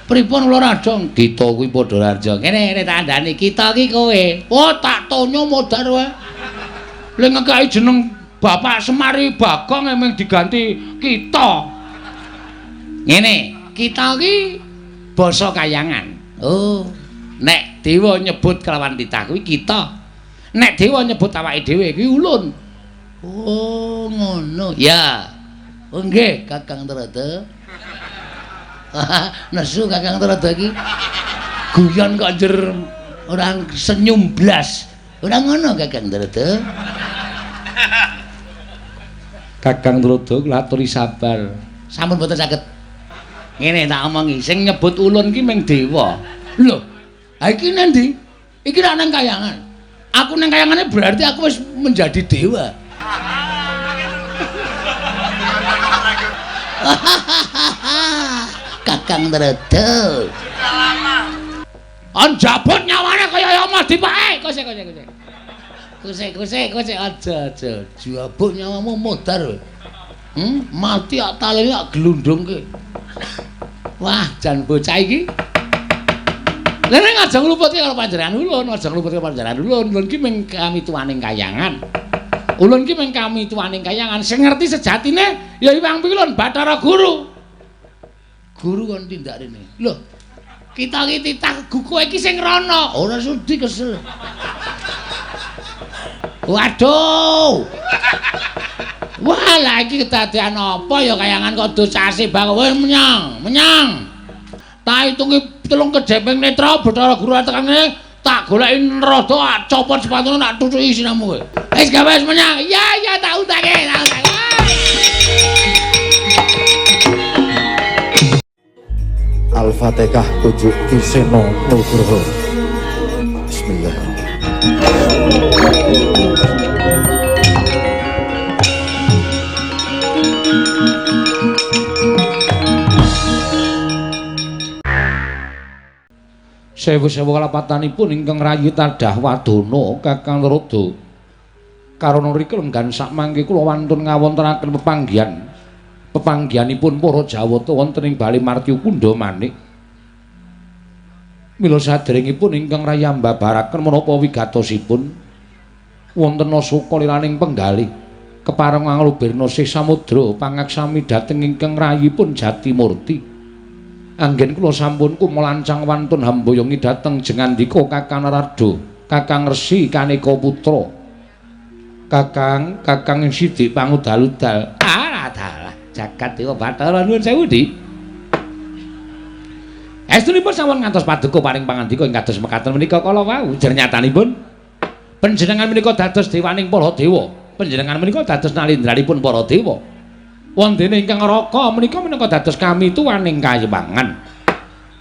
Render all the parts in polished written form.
Pripun kula rajong? Kita kuwi padha raja. Ngene ngene tak kandhani, kita ki kowe. Oh, tak tonyo modar wae. Le ngekeki jeneng Bapak Semari Bagong emeng diganti kita. Ngene, kita ki basa kayangan. Oh, nek dewa nyebut kelawan titah kuwi kita. Nek dewa nyebut awake dhewe kuwi ulun. Oh, ngono. Ya. Oh nggih, Kakang Trada. Nesu Kakang Trada iki. Guyon kok njer ora senyum blas. Ora ngono Kakang Trada. Kakang Trada kula aturi sabar. Sampun mboten saged. Ngene tak omongi, sing nyebut ulun ki ming dewa. Lho, ha iki nang ndi? Iki rak nang kayangan. Aku nang kayangane berarti aku wis menjadi dewa. Kakang Trada. Anjabut nyawane kaya omah dipake. Kose kose kose. Kose kose kose aja aja. Jabut nyawamu modar. Mati ak talene ak glundungke. Wah, jan bocah iki. Lha nek aja ngluputke karo panjenengan ulun, aja ngluputke panjenengan ulun. Ulun ki mung kamituwaning kayangan. Ulun ki mung kamituwaning kayangan. Sing ngerti sejatine ya Hyang Pilun Bathara Guru. Guru kon tindak rene. Lho, kita ki titah kowe iki sing rono. Ora sudi kesel. Waduh. Wah, lah iki kedadean apa ya kayangan kok docase bang. Wis menyang, menyang. Tak hitungi telung kedheping netra Bathara Guru tekan ngene tak goleki rada copot sepatune tak tutuki sinamu kowe. Wis gawe wis menyang. Iya, iya tak utake, tak utake. Al-Fatihah Kujuk Ki Seno Nugroho. Bismillahirrahmanirrahim. Sewu-sewu kalapatanipun ingkang rayi tadah wadana Kakang Trada. Karana rika lenggan sakmangke kula wantun ngawontenaken pepanggihan. Pepanggihanipun para Jawata wonten ing Bale Martyukunda Manik. Mila saderengipun ingkang rayi ambabaraken menapa wigatosipun wonten asoka liraning penggalih kepareng anglubirna sih samudra pangaksami dhateng ingkang rayipun Jatimurti. Anggen kula sampun kumlancang wantun hamboyongi dhateng jengandika Kakang Narada, Kakang Resi Kaneka Putra. Kakang, Kakang Sidik pangudal-udal. Ah, dalah jagat dewa Bathara nuwun sewu, Dik. Estunipun sampun ngantos paduka paring pangandika ing kados mekaten menika kala wau jernyatanipun panjenengan menika dados dewaning para dewa. Panjenengan menika dados nalindranipun para dewa. Wondene ingkang Raka menika minangka dados kamituwaning kayiwangan.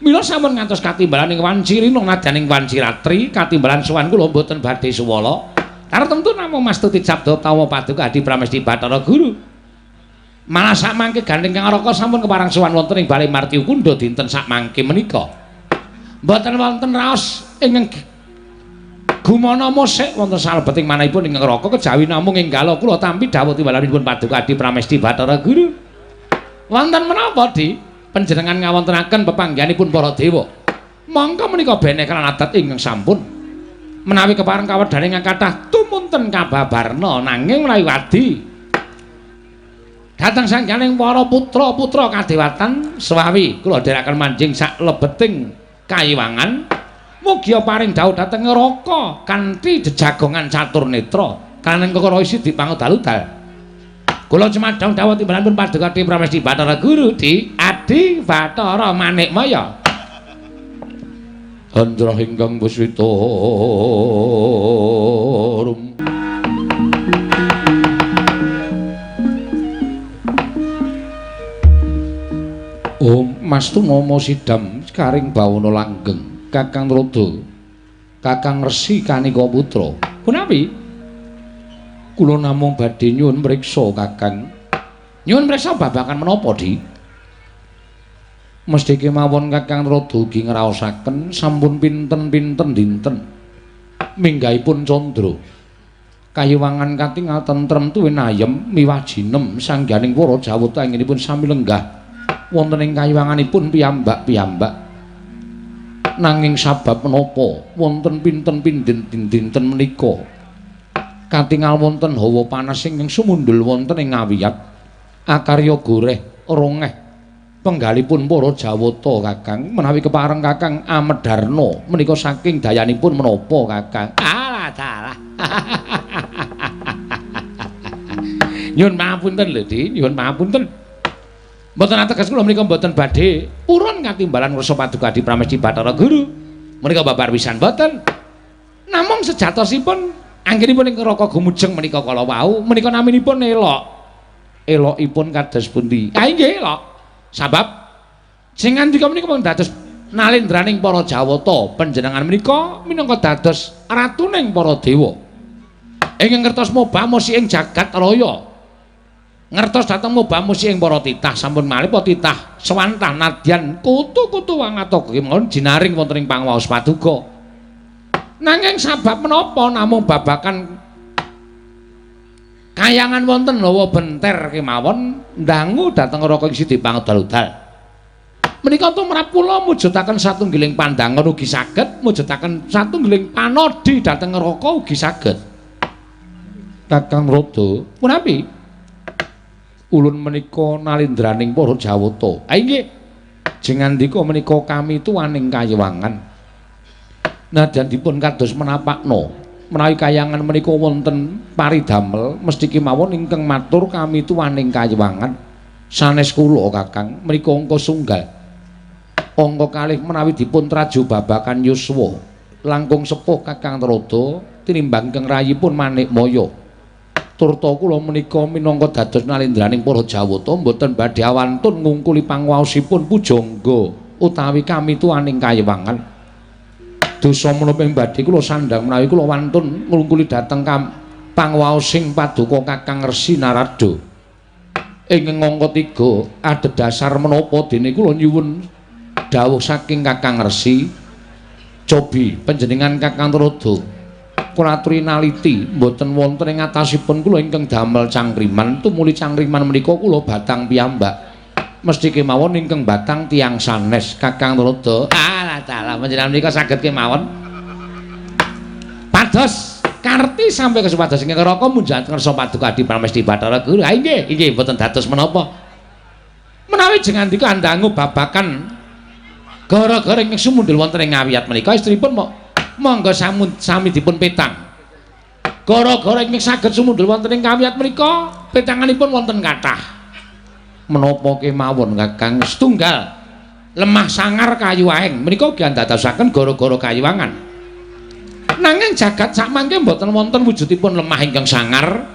Mila sampun ngantos katimbalan ing wanci rina nadyan ing wanci ratri katimbalan sowan kula mboten badhe suwala. Tartemtu namung mastuti sabda utawa paduka Adi Pramesti Bathara Guru. Malah sakmangke gandeng Kang Raka sampun keparang sowan wonten ing Bale Martyukunda dinten sakmangke menika. Mboten wonten raos ingkang gumana musik wonten salebeting manahipun ingkang Raka kejawi namung enggala kula tampi dawuh timbalanipun paduka Adi Pramesti Bathara Guru. Wonten menapa, Di? Panjenengan ngawontenaken pepanggihanipun para dewa. Mongko menika beneh kelan adat ingkang sampun menawi kepareng kawedhane ingkang kathah tumunten kababarna nanging menawi wadi dhateng sangganing para putra-putra kadewatan swawi kula dherekaken manjing saklebeting kayiwangan. Mugia paring dawuh dhateng Raka kanthi jejagongan catur netra kanen kekara isi dipangudal-udal. Kula cumadhong dawuh timbalanipun paduka Adi Pramesti Bathara Guru Di Adi Bathara Manikmaya. Andrah ingkang puswita rum. Om Mastu Nama Sidam karing bawana langgeng. Kakang Trada, Kakang Resi Kaneka Putra. Punapi? Kula namung badhe nyuwun mriksa, Kakang. Nyuwun mriksa babagan menapa, Di? Mesthi kemawon Kakang Trada ugi ngraosaken sampun pinten-pinten dinten minggahipun candra. Kayiwangan katingal tentrem tuwin ayem miwah jinem sangganing para Jawata anggenipun sami lenggah wonten ing kayiwanganipun piyambak-piyambak. Nanging sabab menapa wonten pinten dinten menika katingal wonten hawa panas ingkang sumundhul wonten ing ngawiyat akarya goreh rongeh penggalipun para Jawata Kakang menawi kepareng Kakang Amedarna menika saking dayanipun menapa Kakang? Alah dalah. Nyuwun pangapunten lho Di, nyuwun pangapunten. Mboten ateges kula menika mboten badhe purun katimbalan ngrasa Paduka Adi Pramesti Bathara Guru. Menika babar pisan mboten. Namung sejatosipun anggenipun ing Raka Gumujeng menika kala wau menika naminipun elok. Elokipun kados pundi? Ah inggih elok. Sabab sing ngandika menika mung dados nalendraning para Jawata, panjenengan menika minangka dados ratuning para dewa. Ingkang ngertos mobamosi ing jagat raya. Ngertos dhateng mobamosi ing para titah sampun malih para titah swantah nadyan kutu-kutu wangata kemawon jinaring wonten ing pangwaos paduka. Nanging sabab menapa namung babakan kayangan wonten hawa benter kemawon ndangu dhateng Raka ing Sidi Pangudal-udal. Menika tumrap kula mujudaken satunggiling pandangan ugi saged mujudaken satunggiling panodhi dhateng neraka ugi saged. Kakang Rada, punapi? Ulun menika nalendraning para Jawata. Ha inggih. Jengandika menika kami tuwaning kayiwangan. Nadyan dipun kados menapakna menawi kayangan menika wonten paridamel mesti kemawon ingkang matur kami tuwaning kayiwangan. Sanes kula Kakang menika angka sunggal. Angka kalih menawi dipun traju babakan yuswa langkung sepuh Kakang Trada tinimbang ingkang rayipun Manikmaya. Turta kula menika minangka dados nalendraning para Jawata mboten badhe awantun ngungkuli pangwaosipun pujangga utawi kami tuwaning kayiwangan. Dosa menapa ing badhe kula sandhang menawi kula wantun nglungkuli dhateng pangwaosing paduka Kakang Resi Narada. Ing angka 3 adhedhasar menapa dene kula nyuwun dawuh saking Kakang Resi cobi panjenengan Kakang Trada kula aturi naliti mboten wonten ing atasipun kula ingkang damel cangkriman tumuli cangkriman menika kula batang piyambak mesti kemawon ingkang batang tiyang sanes Kakang Trada. Alah dalah panjenengan menika saged kemawon pados karti sampai kesupados ing neraka munjat ngersa Paduka Adi Pramesti Bathara Guru. Ha inggih inggih mboten dados menapa menawi jengandika andangu babakan gara-gara ingkang sumundhul wonten ing ngawiyat menika istripun monggo sami dipun petang. Gara-gara ingkang saged sumundhul wonten ing kawiyat menika petanganipun wonten kathah. Menapa kemawon Kakang? Setunggal lemah sangar kayu aeng menika ugi andadosaken gara-gara kayiwangan. Nanging jagat sakmangke mboten wonten wujudipun lemah ingkang sangar,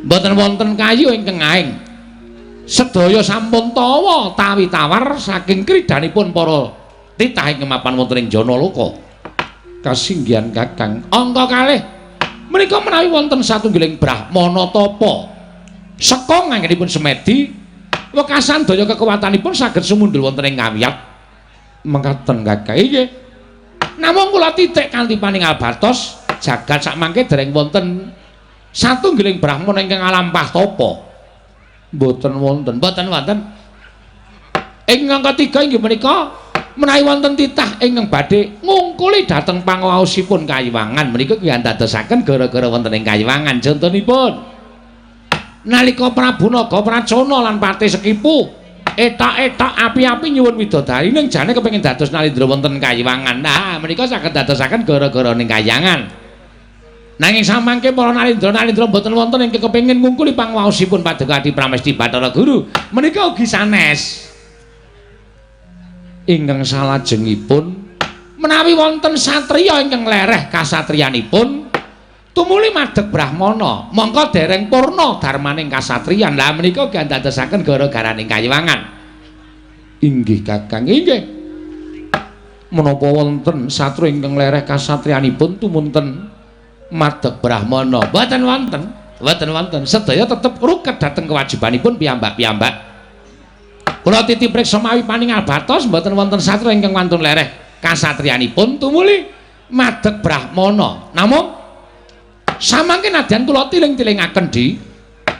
mboten wonten kayu ingkang aeng. Sedaya sampun tawa tawi tawar saking kridanipun para titah ingkang mapan wonten ing Janaloka. Kasinggihan Kakang. Angka kalih menika menawi wonten satunggiling brahmana tapa seka nganggenipun semedi wekasan daya kekuatanipun saged sumundhul wonten ing kawiyat. Mekaten Kakang. Inggih. Namung kula titik kanthi paningal batos jagat sakmangke dereng wonten satunggiling brahmana ingkang alampah tapa. Mboten wonten. Mboten wonten. Ing angka 3 inggih menika menawi wonten titah ingkang badhe ngungkuli dhateng pangaosipun kayiwangan menika kuwi andadosaken gara-gara wonten ing kayiwangan. Contonipun nalika Prabu Naga Pracona lan Patih Sekipu etok-etok api-api nyuwun widodari ning jane kepengin dados nalindra wonten kayiwangan. Nah menika saged dadosaken gara-gara ning kayangan. Nanging samangke para nalindra-nalindra mboten wonten ingkang kepengin ngungkuli pangwaosipun Paduka Adi Pramesti Bathara Guru menika ugi sanes. Ingkang salajengipun menawi wonten satriya ingkang lereh kasatriyanipun tumuli madeg brahmana mongko dereng purna darmaning kasatriyan. Lah menika ugi andadosaken gara-garaning kayiwangan. Inggih Kakang. Inggih. Menapa wonten satria ingkang lereh kasatriyanipun tumunten madeg brahmana? Mboten wonten, mboten wonten. Sedaya tetep ruket dhateng kewajibanipun piyambak-piyambak. Kula titip priksa mawi paningal batos mboten wonten satria ingkang wantun lereh kasatriyanipun tumuli madeg brahmana. Namung samangke nadyan kula tiling-tilingaken di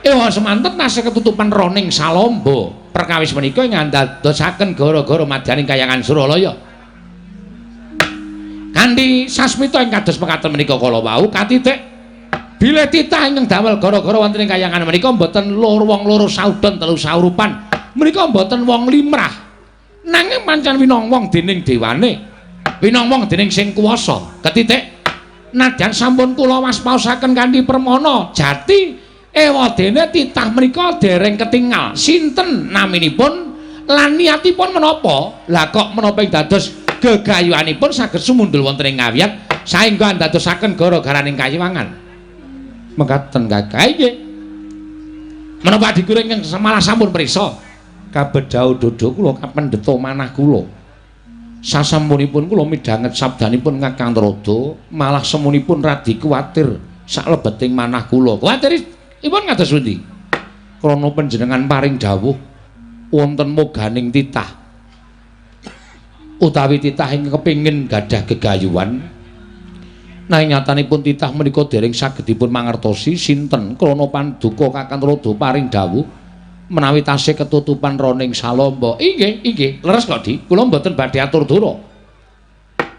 ewa semanten tasih ketutupan roning salamba. Perkawis menika ing andadosaken gara-gara madyaning kayangan Suralaya. Andi sasmita ing kados mekaten menika kala wau katitik bilih titah ingkang damel gara-gara wonten ing kayangan menika mboten loro wong loro saudon telu saurupan menika mboten wong limrah nanging pancen winong wong dening dewane, winong wong dening sing kuwasa. Ketitik nadyan sampun kula waspaosaken kanthi permana jati ewadene titah menika dereng ketingal sinten naminipun lan niatipun menapa. Lah kok menapa ing dados gegayuhanipun saged sumundul wonten ing ngawiyat saengga andadosaken gara-garaning kayiwangan. Mekaten Kakang. Nggih. Menapa adiku ingkang malah sampun prisa kabedhau dodo kula kapendheta manah kula. Sasampunipun kula midhanget sabdanipun Kakang Trada malah semunipun radi kuwatir saklebeting manah kula. Kuwatiripun kados pundi? Krana panjenengan paring dawuh wonten moganing titah utawi titah ingkang kepengin gadah gegayuhan nanging nyatanipun titah menika dereng saged dipun mangertosi sinten krana panduka Kakang Trada paring dawuh menawi tasih ketutupan roning salamba. Inggih, inggih, leres kok Di. Kula mboten badhe atur dura.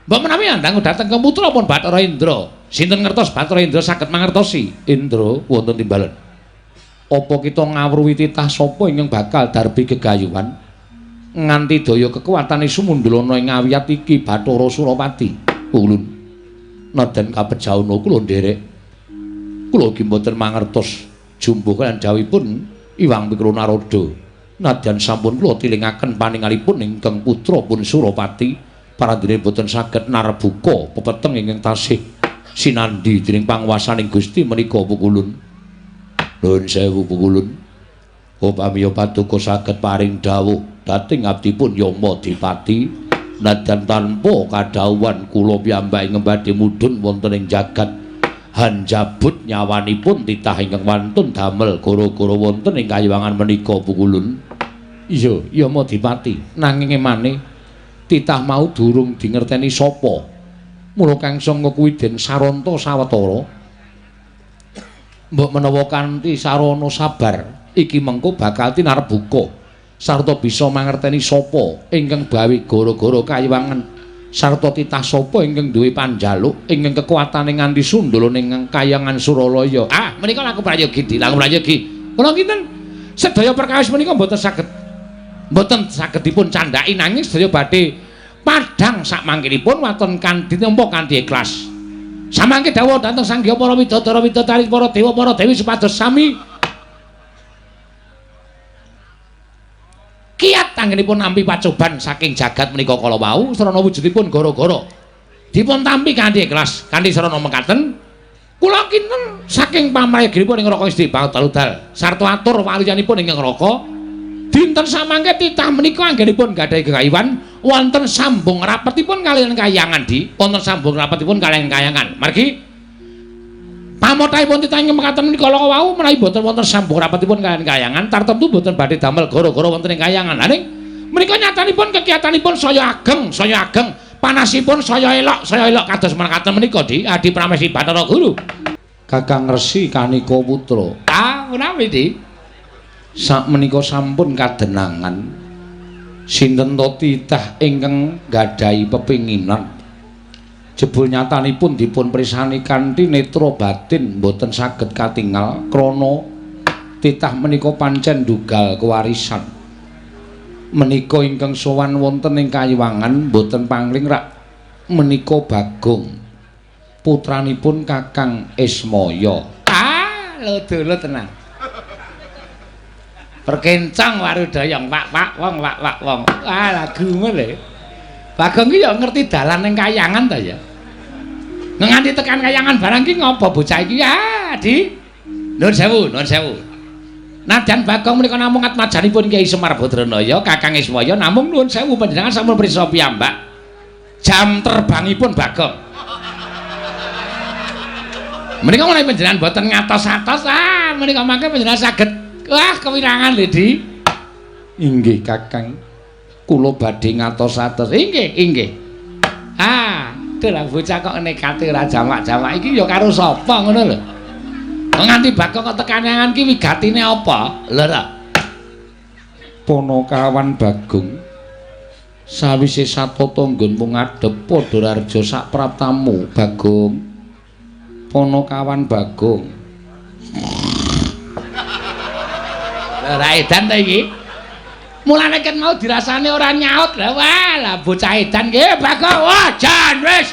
Mbok menawi andang dhateng ke putra pun Bathara Indra. Sinten ngertos Bathara Indra saged mangertosi? Indra wonten timbalan. Apa kita ngawruhi titah sapa ingkang bakal darbi gegayuhan nganti daya kekuatane sumundul ana ing ngawiyat iki Bathara Surapati? Ulun nadan kabejauna kula nderek. Kula ugi mboten mangertos jumbuh kaliyan dawuhipun Iwang Pikro Narada. Nadyan sampun kula tilingaken paningalipun ingkang putra pun Surapati parandene boten saged narbuka pepeteng ingkang tasih sinandhi dening panguwasaning Gusti menika pukulun. Nuwun sewu pukulun. Upamiya paduka saged paring dawuh dhateng abdipun Yama Dipati nadyan tanpa kadhawuhan kula piyambak ingkang badhe mudhun wonten ing jagat hanjabut nyawanipun titah ingkang wantun damel gara-gara wonten ing kayiwangan menika pukulun. Iya, Yama Dipati, nanging emane titah mau durung dingerteni sapa. Mula kang sanga kuwi den saranta sawetara. Mbok menawa kanthi sarana sabar iki mengko bakal tinarbuka sarta bisa mangerteni sapa ingkang gawe gara-gara kayiwangan sarta titah sapa ingkang duwe panjaluk ingkang kekuatane nganti sundul ning kayangan Suralaya. Ah, menika laku prayogi, Di, laku prayogi. Kula kinten sedaya perkawis menika mboten saged dipun candhaki nanging sedaya badhe padhang sakmangkinipun waton kanthi nampa kanthi ikhlas. Samangke dawuh dhateng Sang Hyang para widodara widodari para dewa para dewi supados sami kiat anggenipun nampi pacoban saking jagat menika kala wau sarana wujudipun gara-gara dipun tampi kanthi ikhlas kanthi sarana mekaten kula kinten saking pamrayaginipun ing Raka Isti Bangdaludal sarta atur waluyanipun ingkang Raka dinten samangke titah menika anggenipun gadhahi gegayuhan wonten sambung rapetipun kaliyan kayangan Di, wonten sambung rapetipun kaliyan kayangan. Margi pamotahipun titah ingkang mekaten menika kala wau menawi boten wonten sambung rapetipun kaliyan kayangan tartemtu boten badhe damel gara-gara wonten ing kayangan. Lah ning menika nyatanipun kekiyatanipun saya ageng, saya ageng, panasipun saya elok kados mekaten menika Di, Adi Pramesti Bathara Guru. Kakang Resi Kanika Putra. Ah, menawi Di? Sakmenika sampun kadenangan sinten to titah ingkang gadhahi pepinginan jebul nyatanipun dipun prisani kanthi netra batin mboten saged katingal krana titah menika pancen ndugal kewarisan menika ingkang sowan wonten ing kayiwangan mboten pangling rak menika Bagong putranipun Kakang Ismaya. Ah, lho dulu tenan. Perkencang warudayang pak-pak wong wak-wak wong. Ah, lagumu lho. Bagong ki ya ngerti dalan ning kayangan ta ya. Nganti tekan kayangan barang ki ngopo bocah iki? Ah, Di. Nuwun sewu, nuwun sewu. Nadyan Bagong menika namung atmajanipun Kyai Semar Badranaya, Kakang Ismaya, namung nuwun sewu panjenengan sampun prisa piyambak. Jam terbangipun Bagong. Menika menawi panjenengan boten ngatos-atos, ah menika mangke panjenengan saged wah kewirangan lho, Di. Inggih, Kakang. Kula badhe ngatos-atos. Inggih, inggih. Ah, dalah bocah kok nekate ora jamak-jamak iki ya karo sapa ngono lho. Nganti Bagong kok tekan ki wigatine apa? Lho ta. Ponokawan Bagong Sawise satata nggonmu ngadhep padha raharja sak praptamu, Bagong. Panakawan Bagong. Ora edan ta iki? Mulane ket mau dirasane ora nyaut. Lah wah, lah bocah edan ki Bagong. Wah, jan wis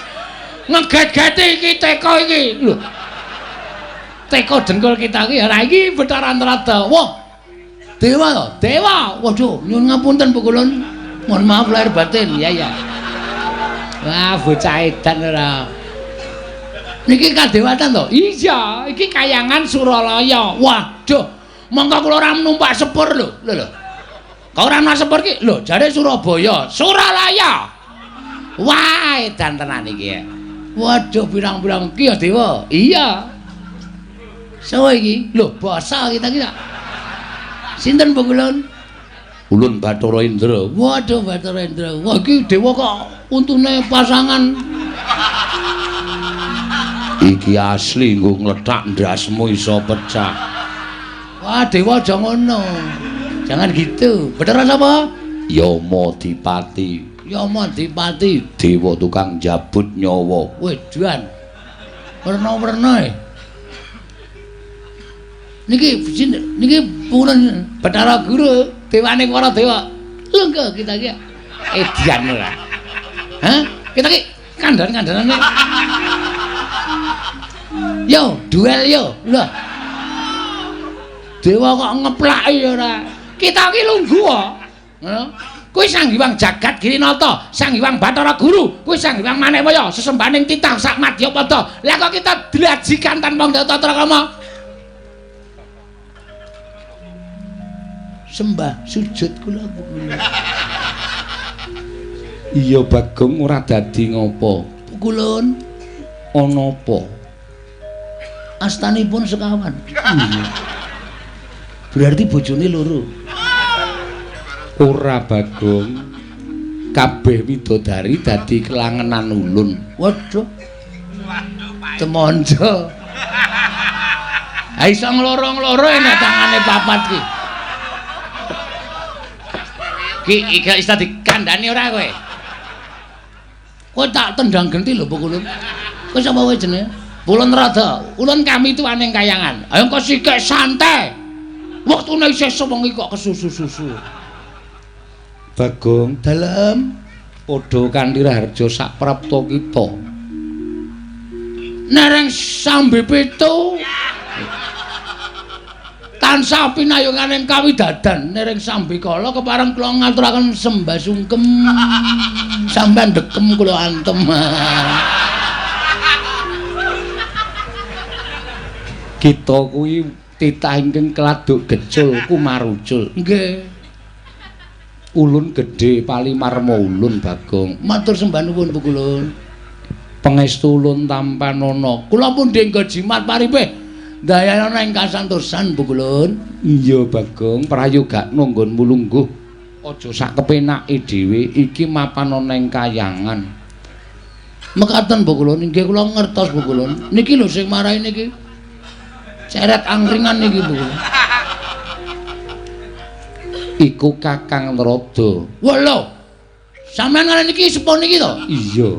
ngeget-geti iki teko iki. Lho. Teko dengkul kita iki ora iki Bathara Narada. Wah. Dewa to? Dewa. Waduh, nyuwun ngapunten Pukulun. Mohon maaf lahir batin. Ya ya. Wah, bocah edan ora. Niki kadewatan to? Iya, iki kayangan Suralaya. Waduh, mongko kula ora numpak sepur lho. Lho lho. Kok ora numpak sepur ki? Lho, jare Surabaya. Suralaya. Wah, edan tenan iki. Waduh, pirang-pirang iki ya dewa. Iya. Sawa iki? Lho, basa kita iki. Sinten Pukulun? Ulun Bathara Indra. Waduh, Bathara Indra. Wah, iki dewa kok untune pasangan. Iki asli nggo nglethak ndasmu iso pecah. Wah, dewa aja ngono. Jangan gitu. Bathara sapa? Yama Dipati. Yama Dipati, dewa tukang jabut nyawa. Wedan. Werna-werna e. Niki niki purun Bathara Guru, dewane para dewa. Lho kita iki edian ora. Hah? Kita iki kandhan-kandhanane. Yo, duel yo. Lho. Dewa kok ngeplaki ora. Kita iki lungguh kok. Ngono. Kuwi Sang Hyang Jagat Girinata, Sang Hyang Bathara Guru, kuwi Sang Hyang Manekwaya, sesembahaning titah sak madyapada. Lah kok kita dlajikan tanpa tata krama? Sembah sujud kula Pukulun. Iya Bagong, ora dadi ngopo. Pukulun, ana apa? Astanipun sekawan. Berarti bojone loro. Ora Bagong, kabeh widodari dadi kelangenan ulun. Waduh. Temonjo. Ha iso ngloro-ngloro nek tangane papat ki. Ki iki iso dikandhani ora kowe? Kowe tak tendang genti lho Pukulun. Kowe sapa kowe jenenge? Ulun Rada. Ulun kami tuaning kayangan. Ayo kok sikek santai. Wektune isih sewengi kok kesusu-susu. Bagong, dalem padha kanthi raharja sak prapta kita. Nereng sambe pitu. Tansah pinayunganing kawidadan nereng sambikala kepareng kula ngaturaken sembah sungkem. Sampeyan dekem kula antem. Kita kuwi titah ingkang keladuk gecul kumarucul. Nggih. Ulun gedhe palimarma ulun Bagong. Matur sembah nuwun Pukulun. Pangestu ulun tampanana. Kula pundi nggo jimat paripih ndayana ing kasantosan Pukulun. Iya Bagong, prayogakno nggonmu lungguh. Aja sak kepenake dhewe, iki mapan ana ing kayangan. Mekaten Pukulun, nggih kula ngertos Pukulun. Niki lho sing marai niki. Ceret angkringan niki Pukulun. Iku Kakang Narada. Wah lho. Sampeyan ngene niki sepuh niki to? Iya.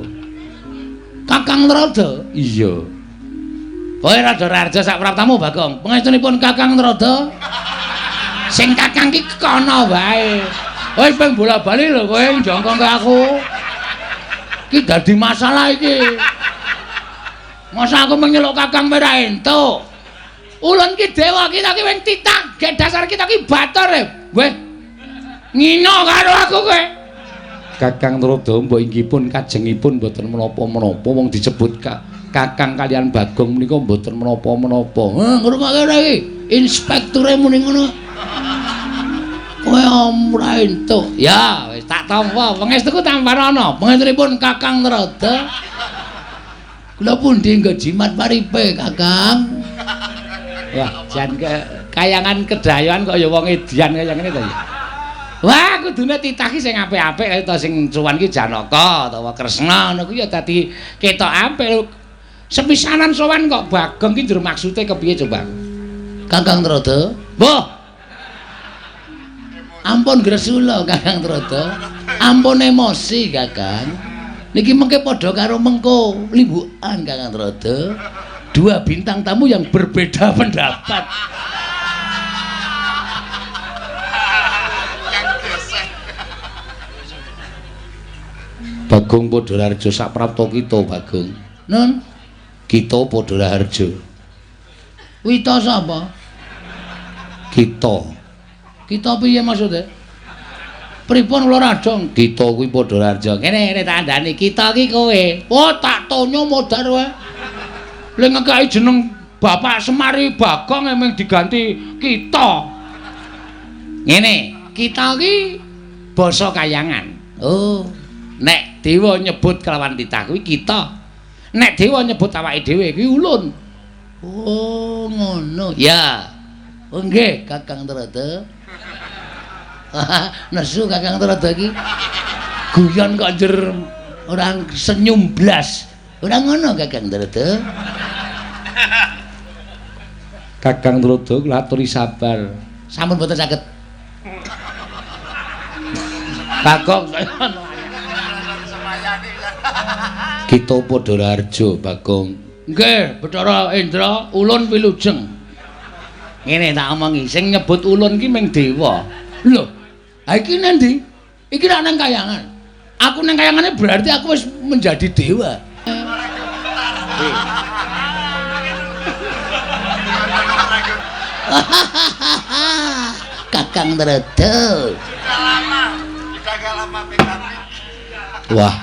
Kakang Narada? Iya. Kowe rada raharja sak praptamu Bagong. Pangestunipun Kakang Narada. Sing kakang ki kono wae. Kowe ping bola-bali lho kowe njongkong ke aku. Ki dadi masalah iki. Masa aku menyeluk kakang ora entuk. Ulun ki dewa, kita ki wing titah, gek dasar kita ki bator e. Weh. Ngino karo aku kowe. Kakang Narada mbok inggih pun kajengipun mboten menapa-menapa wong disebut Kakang kalian Bagong menika mboten menapa-menapa. Heh, ngrungokke ora iki? Inspekture muni ngono. Kowe ora entuk. Ya, wis tak tampa. Pangestuku tampanana. Pangestunipun Kakang Narada. Kula pundi nggo jimat paripe, Kakang? Wah, jan kayangan kedayoan kok ya wong edian kaya ngene to ya. Wah, kudune titah ki sing apik-apik kaya ta sing cuwan ki Janaka utawa Kresna ngono kuwi ya dadi ketok apik. Sepisanan sowan kok Bagong ki njur maksude kepiye coba? Kakang Narada. Mbah. Ampun gresula Kakang Narada. Ampun emosi, Kakang. Niki mengke padha karo mengko limbukan Kakang Trada. Dua bintang tamu yang berbeda pendapat. Bagong Padha Raharja saprapta kita, Bagong. Nun, kita Padha Raharja. Wita sapa? Kita. Kita piye maksude? Pripun kula radong? Kita kuwi Padha Raharja. Kene kene tak andani, kita ki kowe. Oh, tak tonyo modar wae. Le ngekeki jeneng Bapak Semari Bagong emeng diganti kita. Ngene, kita ki basa kayangan. Oh, nek dewa nyebut kelawan titah kuwi kita. Nek dewa nyebut awake dhewe kuwi ulun. Oh, ngono. Ya. Oh nggih, Kakang Trada. Nesu Kakang Trada iki. Guyon kok njer ora senyum blas. Ora ngono Kakang Trada. Kakang Trada kula aturi sabar. Sampun boten saged. Bagong kita Padha Raharja, Bagong. Nggih, Bathara Indra, ulun wilujeng. Ngene tak omongi, sing nyebut ulun ki ming dewa. Lho, ha iki nang ndi? Iki rak nang kayangan. Aku nang kayangane berarti aku wis menjadi dewa. Kakang Trada. Wah,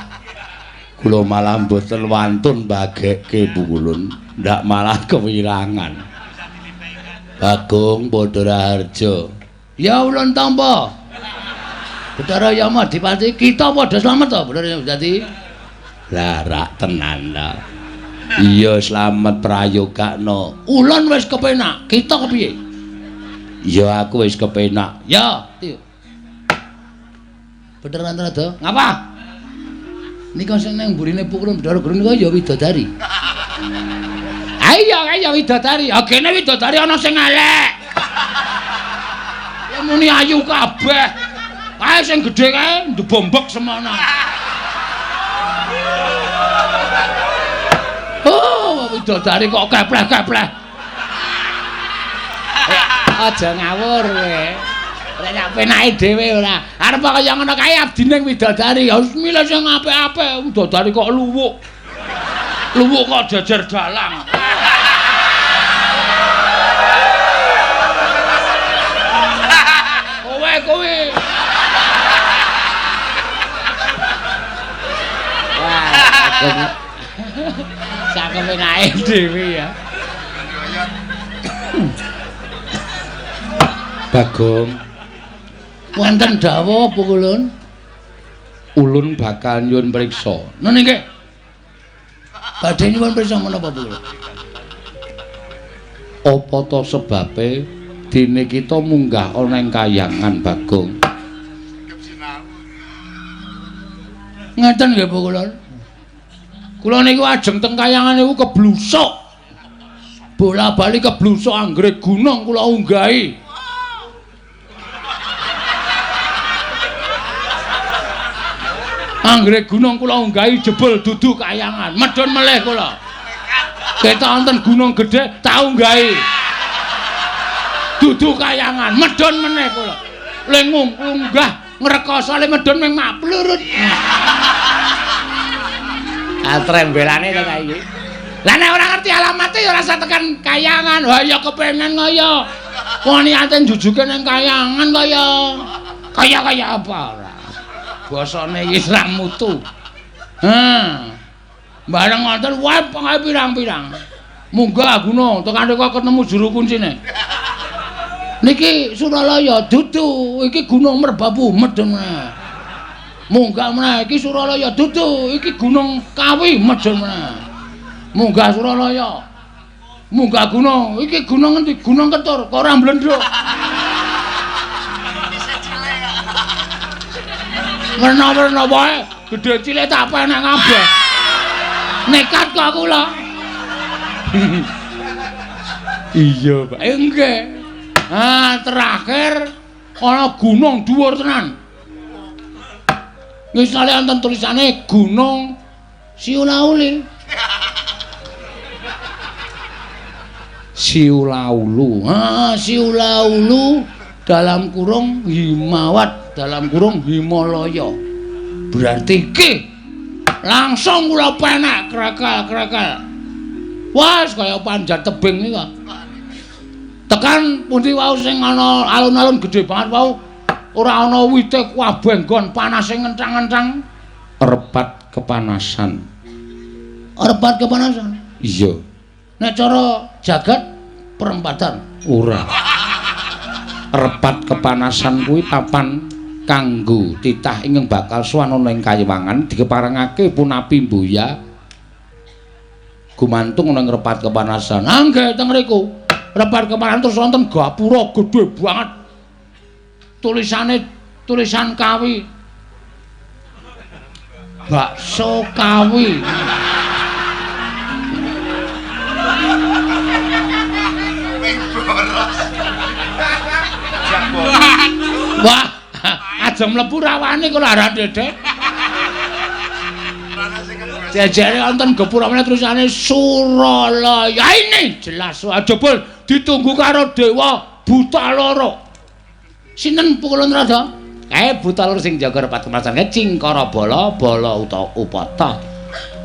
kula malah mboten wantun bagekke Bu Ulun, ndak malah kewirangan. Bagong Padha Raharja. Ya ulun tampa. Bathara Yama Adipati, kita padha slamet to, Bathara Yama Adipati. Lah rak tenan ta. Iya slamet prayogakno. Ulun wis kepenak, kita kepiye? Ya aku wis kepenak. Ya, Bathara Trada, ngapa? Nika sing nang mburine pukulun Bathara Guru nika ya widodari. Ayo, ayo widodari. Ha kene widodari ana sing elek. Ya muni ayu kabeh. Kae sing gedhe kae ndebombok semono. Oh, widodari kok kepleh-kepleh. Aja ngawur kowe. Ora sak penake dhewe ora. Arep kaya ngono kae abdine widodari. Ya wis milih sing apik-apik. Widodari kok luwuk. Luwuk kok jejer dalang. Kowe kowe. Wah, sak penake dhewe ya. Bagong, wonten dawuh apa ulun? Ulun bakal nyuwun priksa. Nun nggih. Badhe nyuwun priksa menapa ulun? Apa ta sebabe dene kita munggah ana ing kayangan, Bagong? Ngeten nggih ulun. Kula niku ajeng teng kayangan niku keblusuk. Bola-bali keblusuk anggere gunung kula unggahi. Anggere gunung kula unggahi jebul dudu kayangan, medhun melih kula. Ketok wonten gunung gedhe tak unggahi. Dudu kayangan, medhun meneh kula. Le ngunggah ngrekoso le medhun ming maplurut. Ah trembelane to ta iki. Lah nek ora ngerti alamate ya ora usah tekan kayangan. Wah ya kepengen kaya. Wong niate njujuke ning kayangan kaya. Kaya-kaya apa ora. Basane iki ra mutu. Ha. Bareng wonten wae pengae pirang-pirang. Munggah gunung tekan rika ketemu juru kuncine. Niki Suralaya dudu, iki Gunung Merbabu medhun meneh. Munggah meneh iki Suralaya dudu, iki Gunung Kawi medhun meneh. Munggah Suralaya. Munggah gunung, iki gunung endi? Gunung Ketur, kok ora mblendhuk. Werna-werna wae, gedhe cilik tak penek kabeh. Nekat kok kula. Iya, Pak. Nggih. Ah, terakhir ana gunung dhuwur tenan. Ngisore wonten tulisane Gunung Siulauli. Siulaulu. Ha, Siulaulu dalam kurung Himawat dalam kurung Himalaya. Berarti iki langsung kula penek krekel-krekel. Wah, kaya panjat tebing iki kok. Tekan pundi wau sing ana alun-alun gedhe banget wau. Ora ana wite kabeh nggon panase ngencang-ngencang. Repat kepanasan. Repat kepanasan? Iya. Nek cara jagat perempatan. Ora. Repat kepanasan kuwi papan kanggo titah ingkang bakal sowan ana ing kayiwangan dikeparengake punapi mbuya gumantung ana ing repat kepanasan. Ah nggih teng mriku. Repat kepanasan terus wonten gapura gedhe banget. Tulisane tulisan Kawi. Bakso Kawi. Wah, aja mlebu rawane kok ora dedek. Jejere wonten gapura meneh tulisane Suralaya. Ini jelas jebul ditunggu karo dewa buta loro. Sinten Pukulun Rada? Kae buta loro sing jaga repat kepanasan kae Cingkara Bala Bala utawa Upata.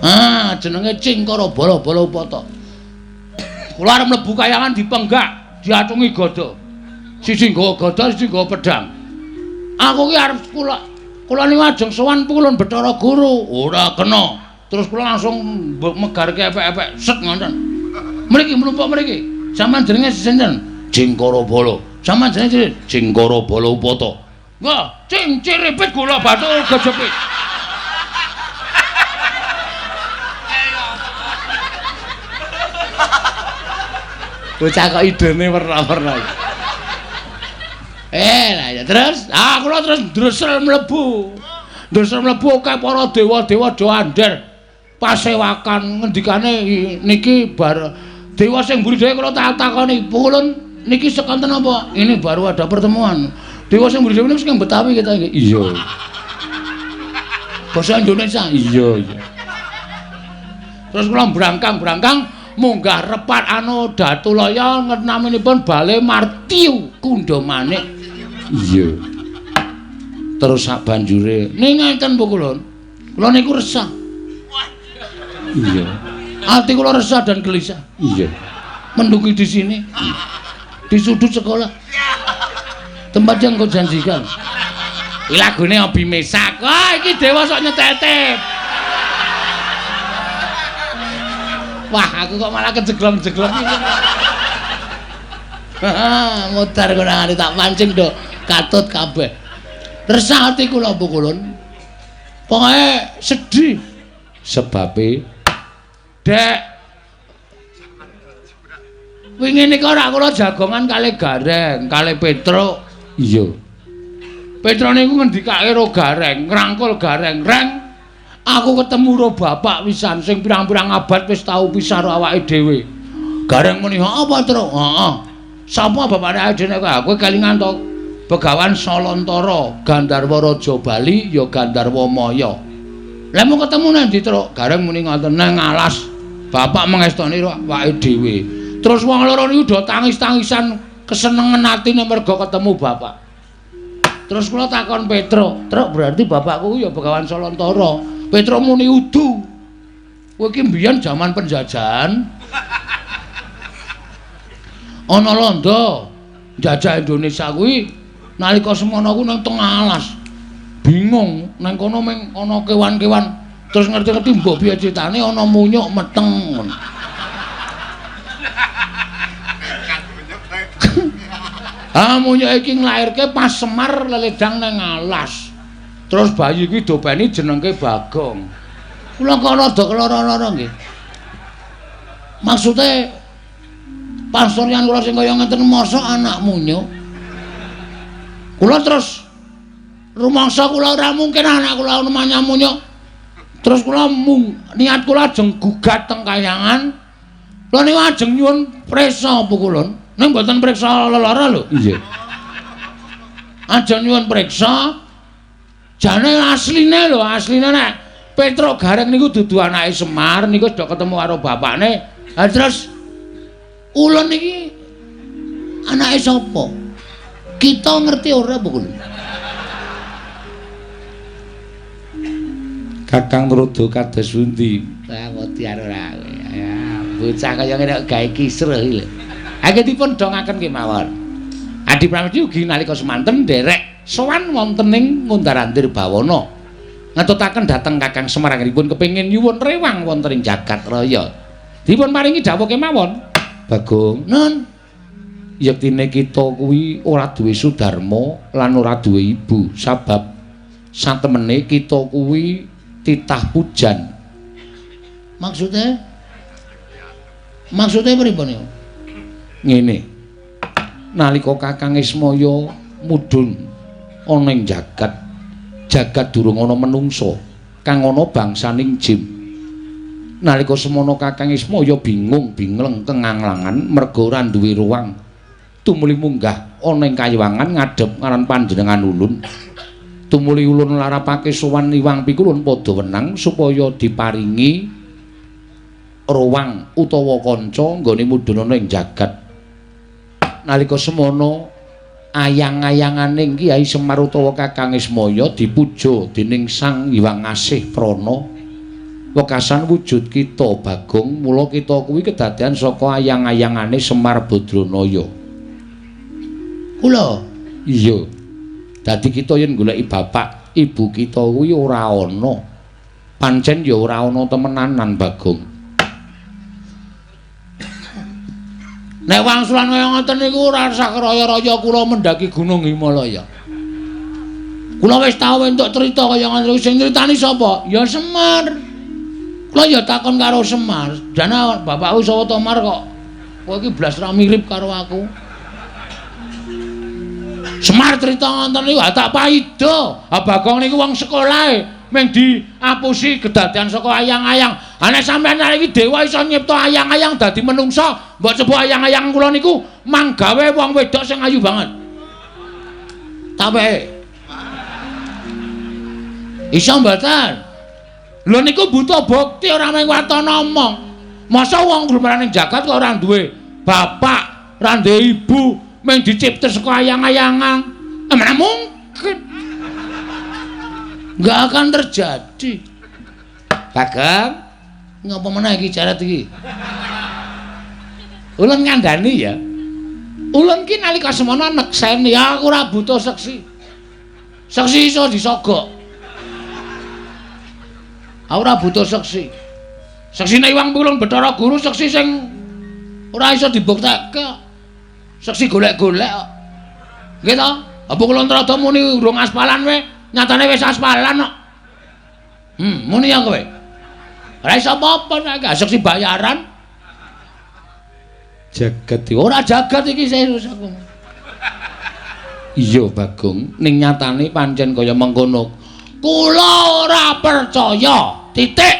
Ah, jenenge Cingkara Bala Bala Upata. Kula arep mlebu kayangan dipenggak, diatungi gada. Siji nggawa gada, siji nggawa pedang. Aku ki arep kula niku ajeng sowan Pukulun Bathara Guru. Ora kena. Terus kula langsung megarke epek-epek set ngoten. Mriki mlumpuk mriki. Sampeyan jenenge sinten? Cingkara Bala. Sampeyan jenenge Cingkara Bala Upata. Wah, cing ciripit gula batu gejepit. Bocah kok idene werna-werna. Lah ya terus, ah kula terus ndresel mlebu. Ndresel mlebu akeh para dewa-dewa do andher. Pasewakan ngendikane niki bar dewa sing mburi dhewe kula tak takoni, "Pukulun niki sekonten apa?" Ini baru ada pertemuan. Dewa sing mburi dhewe niku sing Betawi kita iki. Iya. Basa Indonesia. Iya, iya. Terus kula brangkang-brangkang munggah repat anu Datulaya naminipun Bale Martiu Kundha Manik. Iya. Terus sak banjure ning ngeten Pukulun. Kula niku resah. Iya. Ati kula resah dan gelisah. Iya. Menduki di sini. Di sudut sekolah. Tempat yang kau janjikan. Iki lagune Obi Mesak. Wah, iki dewa sok nyetetep. Wah, aku kok malah kejeglong-jeglong iki. Mutar kurang tak pancing do katut kabeh. Resah ati kula Pukulun. Pokoke sedih. Sebabe Dek wingi nika ora kula jagongan kalih Gareng, kalih Petruk. Iya. Petruk niku ngendikake karo Gareng, ngrangkul Gareng, "Reng, aku ketemu karo bapak wisan sing pirang-pirang abad wis tau pisah karo awake dhewe." Gareng muni, "Apa, Truk?" "Heeh." "Sapa bapake awake dhewe nek kowe kelingan to?" Begawan Salantara, Gandharwa Raja Bali ya Gandharwa Maya. "Lah mau ketemu nang ndi, Truk?" Gareng muni ngoten, "Nang alas." Bapak mengestoni awake dhewe. Terus wong loro niku do tangis-tangisan kesenengan atine mergo ketemu bapak. Terus kula takon Petruk, "Truk, berarti bapakku ya Begawan Salantara." Petruk muni, "Udu. Kowe iki mbiyen jaman penjajahan. Ana londo njajah Indonesia kuwi nalika semono ku nang tengah alas. Bingung nang kono mung ana kewan-kewan. Terus ngerti-ngerti mbok piye critane ana munyuk meteng." Ah munyuk iki nglairke pas Semar leledang nang alas. Terus bayi kuwi dopeni jenengke Bagong. Kula kok rada keloro-loro nggih. Maksude pasuryan kula sing kaya ngeten mosok anak munyuk. Kula terus rumangsa kula ora mungkin anak kula namanya munyuk. Terus kula niat kula ajeng gugat teng kayangan. Kula niku ajeng nyuwun priksa Pukulun. Ning mboten priksa lelara lho. Iya. Ajeng nyuwun priksa Jane asline lho, asline nek Petruk Gareng niku dudu anake Semar, niku wis do ketemu karo bapakne. Ha terus ulun iki anake sapa? Kita ngerti ora apa kuwi? Kakang Narada kados pundi? Ah wedi ora. Ya, bocah kaya ngene kok gawe kisruh iki lho. Anggen dipun dongaken kemawon. Adi Pramesti ugi nalika semanten nderek sowan wonten ing Ngundar-andir Bawana. Ngetutaken dhateng Kakang Semar anggenipun kepengin nyuwun rewang wonten ing jagat raya. Dipun paringi dawuh kemawon. Bagong, nun. Yektine kita kuwi ora duwe sudarma lan ora duwe ibu, sabab satemene kita kuwi titah pujan. Maksudnya? Maksudnya pripun niku? Ngene. Nalika Kakang Ismaya mudhun ana ing jagat, jagat durung ana menungsa, kang ana bangsaning jim. Nalika semono Kakang Ismaya bingung bingleng kenganglangan merga ora duwe ruang. Tumuli munggah ana ing kayiwangan ngadhep ngaran panjenengan ulun. Tumuli ulun larapake sowan Iwang Pikulun padha wenang supaya diparingi ruang utawa kanca nggone mudhun ana ing jagat. Nalika semono ayang-ayanganing Kyai Semar utawa Kakang Ismaya dipuja dening Sang Hyang Asih Prana. Wekasan wujud kita Bagong, mula kita kuwi kedadean saka ayang-ayangane Semar Badranaya. Kula? Iya. Dadi kita yen goleki bapak, ibu kita kuwi ora ana. Pancen ya ora ana temenanan Bagong. Nek wangsulan kaya ngoten niku ora usah raya-raya kula mendaki Gunung Himalaya. Kula wis tau entuk cerita kaya ngoten niku, sing nyritani sapa? Ya Semar. Kula ya takon karo Semar, "Jane bapakku sapa to Mar kok kowe iki blas ra mirip karo aku?" Semar cerita ngoten niku tak paida. Ha Bagong niku wong sekolahe mung diapusi kedadean saka ayang-ayang. Ha nek sampeyan iki dewa iso nyipta ayang-ayang dadi menungsa, mbok coba ayang-ayang kula niku manggawe wong wedok sing ayu banget. Tape. Iso mboten? Lho niku butuh bukti ora mung waton omong. Masa wong glumaran ing jagat kok ora duwe bapak, ora duwe ibu, mung dicipta saka ayang-ayangan. Mana mungkin. Enggak akan terjadi. Bagong, ngapa meneh iki jarat iki? Ulun ngandani ya. Ulun ki nalika semono nekseni aku ora butuh seksi. Seksi iso disogok. Aku ora butuh seksi. Seksine Iwang Pulung Bathara Guru seksi sing ora iso dibuktekke. Seksi golek-golek kok. Nggih to? Apa kula Narada muni urung aspalan we, nyatane wis aspalan kok. Muni ya kowe. Ora iso apa-apa nek seksi bayaran. Jagat ora jagat iki serius aku. Iya Bagong, ning nyatane pancen kaya mengkono. Kula ora percaya. Titik.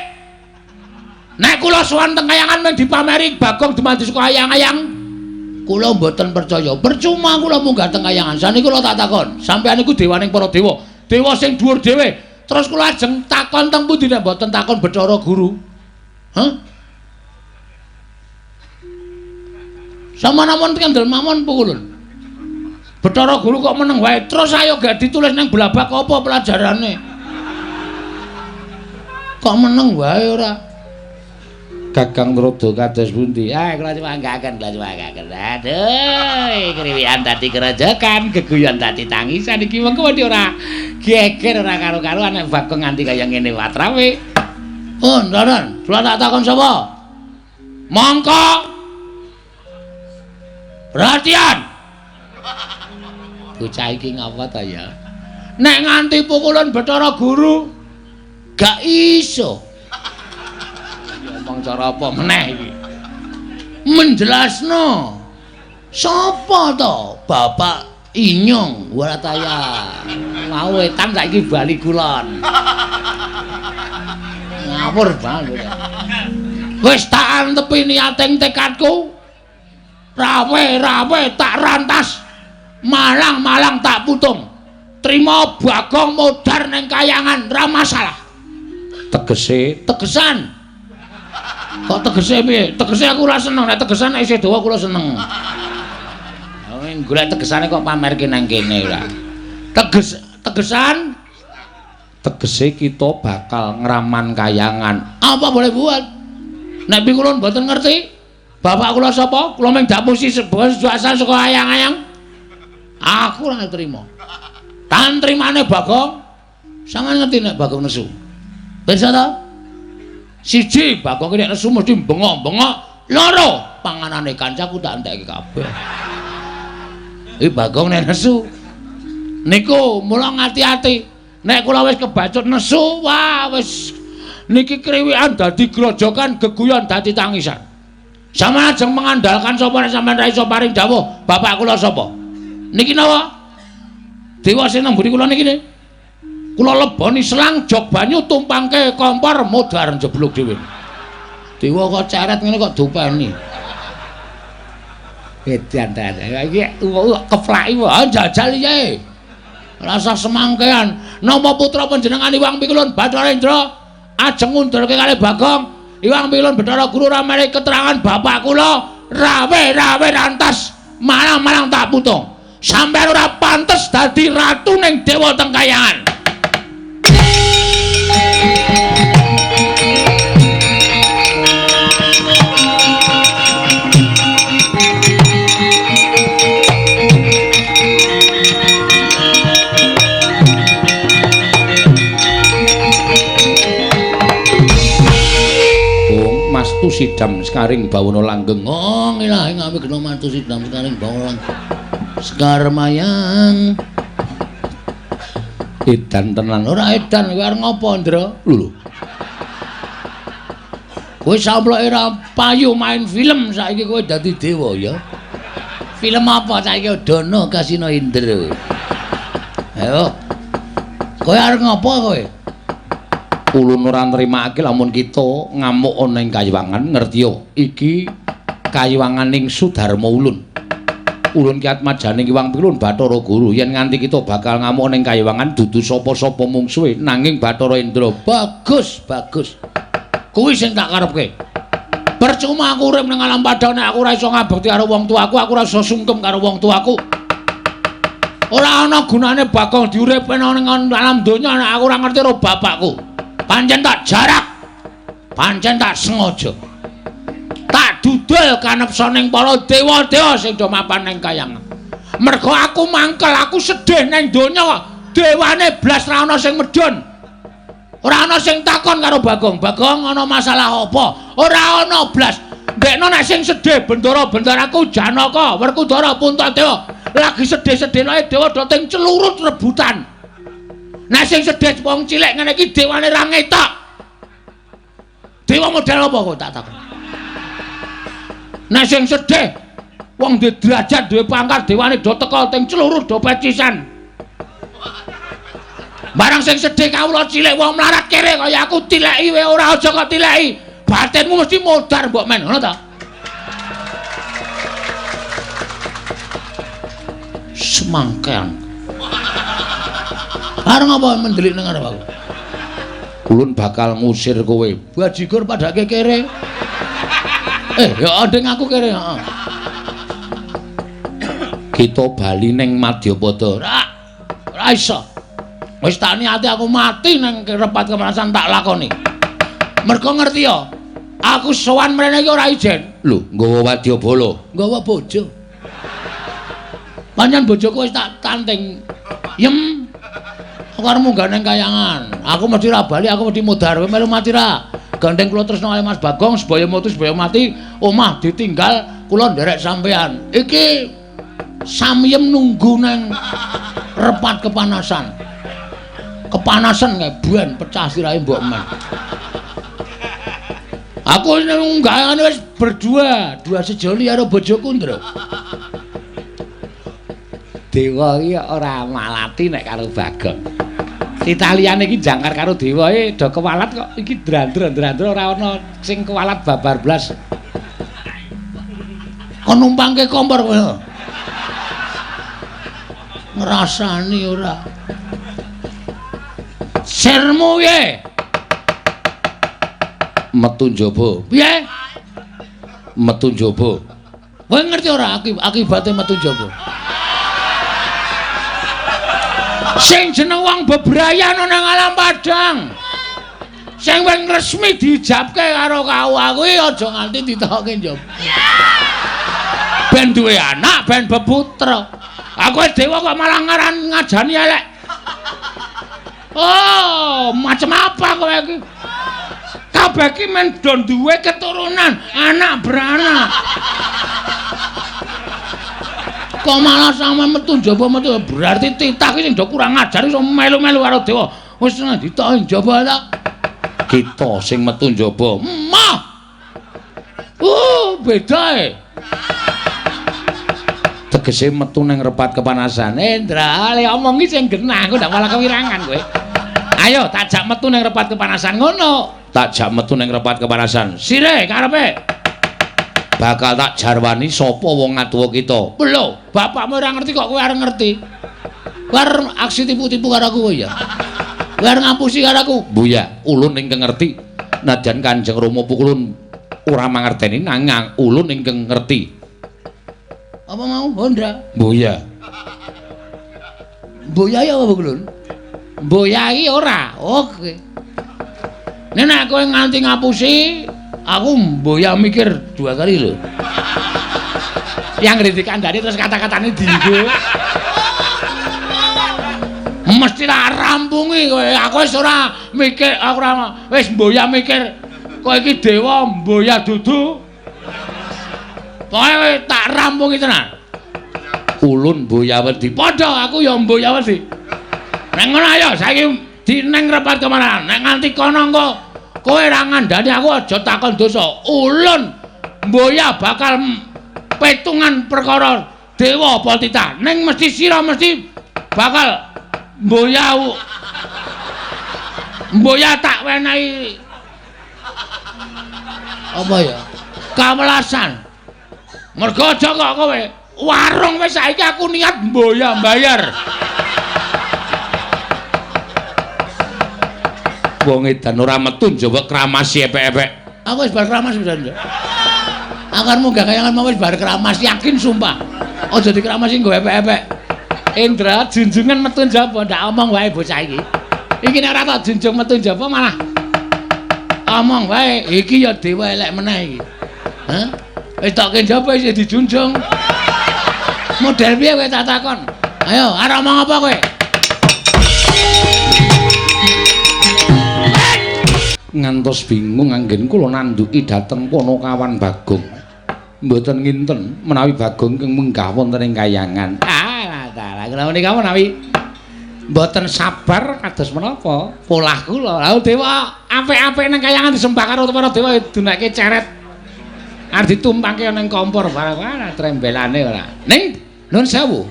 Nek kula sowan teng kayangan men dipameri Bagong dumadi saka ayang-ayang, kula mboten percaya. Percuma kula munggah teng kayangan. Saniki kula tak takon, sampeyan niku dewaning para dewa, dewa sing dhuwur dhewe. Terus kula ajeng takon teng pundi nek mboten takon Bathara Guru? Hah? Sama namon kendel mawon pukulun. Bathara Guru kok meneng wae. Terus ayo gak ditulis nang blabak apa pelajarane? Kok meneng wae ora? Kakang Narada kados pundi? Ah, kula nyuwanggaken, kula nyuwanggaken. Aduh, kriwikan dadi kerojokan, geguyon dadi tangisan iki mengko wedi ora geger ora karo-karuan nek Bagong nganti kaya ngene watrawe. Oh, Ndaran, kula tak takon sapa? Mongko. Perhatian. Bocah iki ngapa ta ya? Nek nganti pukulan Bathara Guru gak iso. Ngomong cara apa meneh iki? Menjelasno. Sapa to? Bapak Inyong ora ta ya. Mau wetan saiki bali kulon. Ngawur banget. Wis tak antepi niating tekadku. Rawe-rawe tak rantas. Malang-malang tak putung. Trima Bagong modar. Modar nang kayangan ora masalah. Tegese tegesan. Kok tegese piye? Tegese aku ora seneng, nek tegesan nek isih dawa kula seneng. Golek tegesane kok pamerke nang kene ora. Tegesan tegese kita bakal ngraman kayangan. Apa boleh buat? Nek kula mboten ngerti. Bapak kula sapa? Kula mung dapusi sebuah asal saka ayang-ayang. Aku ora trima. Tan trimane Bagong. Sampeyan ngerti nek Bagong nesu. Pirsa ta? Siji, Bagong nek nesu mesti bengok-bengok. Loro, panganane kancaku tak entekke kabeh. Iki Bagong nek nesu. Niku mula ngati-ati. Nek kula wis kebacut nesu, wah wis niki kriwikan dadi grojokan, geguyon dadi tangisan. Sampeyan ajeng mengandalkan sapa nek sampeyan ra iso paring dawuh, bapak kula sapa? Niki napa? Dewa sing nang mburi kula niki ne. Kula leboni selang jog banyu tumpangke kompor modar njeblug dhewe. Dewa kok ceret ngene kok dopeni. Edan ta. Iki keplaki wae jajal piye. Rasa semangkean. Napa putra panjenengan Iwang Pikulun Bathara Indra ajeng ngundurke kalih Bagong? Iwang Pikulun Bathara Guru ora menehi keterangan bapak kula rawe-rawe rantas malang-malang tak putung. Sampeyan ora pantes dadi ratu ning dewa teng kayangan. Mastu sidam sekaring bawana langgeng. Oh, ilahi ngawi gena mastu sidam sekaring bawana langgeng. Sekar mayang. Edan tenan. Ora edan, kowe arep ngopo, Ndra? Lho. Kowe samploke ora payu main film saiki kowe dadi dewa ya. Film apa saiki Dono Kasino Indra. Ayo. Kowe arep ngopo kowe? Ulun ora nrimake lamun kita ngamuk ana ing kayiwangan, ngertiya iki kayiwanganing Sudarma ulun. Ulun ki atmajaning Iwang Pilun Bathara Guru yen nganti kita bakal ngamuk ning kayiwangan dudu sapa-sapa mungsuhe nanging Bathara Indra. Bagus, bagus. Kuwi sing tak karepke. Percuma aku urip ning alam padha nek aku ora iso ngabekti karo wong tuaku, aku ora iso sungkem karo wong tuaku. Ora ana gunane Bagong diuripne ning alam donya nek aku ora ngerti karo bapakku. Pancen tak jarak, pancen tak sengaja, tak dudul kanepsaning para dewa-dewa sing do mapan ning kayangan. Mergo aku mangkel, aku sedih ning donya, dewane blas ra ana sing medhun. Ora ana sing takon karo Bagong. Bagong ana masalah apa? Ora ana blas. Ndekno nek sing sedih bendara-bendaraku Janaka, Werkudara, Puntadewa lagi sedih-sedih lae dewa do ting celurut rebutan. Nek sing sedih wong cilik ngene iki dewane ra ngetok. Dewa model apa kok tak takon. Nek sing sedih wong duwe derajat, duwe pangkat, dewane do teka ting celurut do pecisan. Barang sing sedih kawula cilik wong mlarat kere kaya aku tileki wae ora aja kok tileki. Batinmu mesti modar mbok men, ngono ta? Semangkean. Arep ngapa mendelik nang arep aku? Ulun bakal ngusir kowe. Bajigur padake kere. Ya nding aku kere, heeh. Kita bali ning Madyapada. Ora iso. Wis tak niati aku mati nang repat kemerasan tak lakoni. Mergo ngerti ya, aku sowan mrene iki ora ijen. Lho, nggawa wadyabala, nggawa bojo. Pancen bojoku wis tak tanting. Yem. Aku arep munggah nang kayangan. Aku mesti ra bali, aku mesti modar. Kowe melu mati ra? Gandeng kula tresna kali Mas Bagong, sebaya mutu sebaya mati, omah ditinggal, kula nderek sampean. Iki samyem nunggu nang repat kepanasan. Kepanasan kae ben pecah sirahe mbok men. Aku nang kayangan wis berdua, dua sejoli karo bojoku, Ndra. Dewa iki ora malati nek karo Bagong. Italiane iki jangkar karo dewa e do kewalat kok iki drandra-drandra ora ana sing kewalat babar blas. Kon numpangke kompor kowe. Ngrasani ora. Sirmu piye? Metu njaba. Piye? Metu njaba. Kowe ngerti ora akibate metu njaba? Sing jeneng wong bebrayan nang alam padang. Sing wis resmi diijabke karo KUA kuwi aja nganti ditokke njaba. Ben duwe anak, ben beputra. Aku dewa kok malah ngaran ngajani elek. Oh, macam apa kowe iki? Kabeh iki men do duwe keturunan, anak beranak. Kok malah sampe metu njaba metu berarti titah iki sing do kurang ajar iso melu-melu karo dewa. Wis ditoki njaba ta. Kita sing metu njaba. Mah. Beda e. Tegese metu nang repat kepanasan. Endra, le omongi sing genah, aku ndak malah kewirangan kowe. Ayo tak jak metu nang repat kepanasan ngono. Tak jak metu nang repat kepanasan. Sire karepe. Bakal tak jarwani sapa wong ngatuwa kita. Lho, bapakmu ora ngerti kok kowe arep ngerti. Kowe arep aksi tipu-tipu karo aku kowe ya. Kowe arep ngapusi karo aku. Mbuya, ulun ingkang ngerti. Najan Kanjeng Rama pukulun ora mangerteni nanging ulun ingkang ngerti. Apa mau Honda? Mbuya. Mbuya ya apa kulun? Mbuya iki ora. Oke. Nek nek kowe nganti ngapusi, aku mbuya mikir dua kali lho. Yang ngerti kandhane terus kata-katane dienggo. Mesti tak rampungi kowe. Aku wis ora mikir, aku ora wis mbuya mikir kowe iki dewa mbuya dudu. Pokoke tak rampungi tenan. Ulun mbuya wedi. Padha aku ya mbuya wedi. Nek ngono ayo saiki dineng repat kemana? Nek nganti kono engko kowe ora ngandani aku aja takon dosa. Ulun mbuya bakal petungan perkara dewa apa titah. Ning mesti sira mesti bakal mbuya mbuya tak wenehi apa ya? Kawelasan. Mergo aja kok kowe warung wis saiki aku niat mboya mbayar. Wong edan ora metu njaba kramasi epek-epek. Aku wis bar kramas pisan. Aku arep munggah kayangan mau wis bar kramas yakin sumpah. Aja dikramasi nggo epek-epek. Indra junjungan metu njaba ndak omong wae bocah iki. Iki nek ora tak junjung metu njaba malah omong wae iki ya dewa elek meneh iki. Hah? Wis tokke njaba isih dijunjung. Model piye kowe tak takon? Ayo, arep omong apa kowe? Ngantos bingung anggen kula nandhuki dhateng Panakawan Bagong. Mboten nginten menawi Bagong ingkang munggah wonten ing kayangan. Ah, dalah kula menika menawi mboten sabar kados menapa polah kula. Lha dewa apik-apik nang kayangan disembah karo para dewa dunake ceret. Arep ditumpangke nang kompor barang ora trembelane ora. Ning nuwun sewu.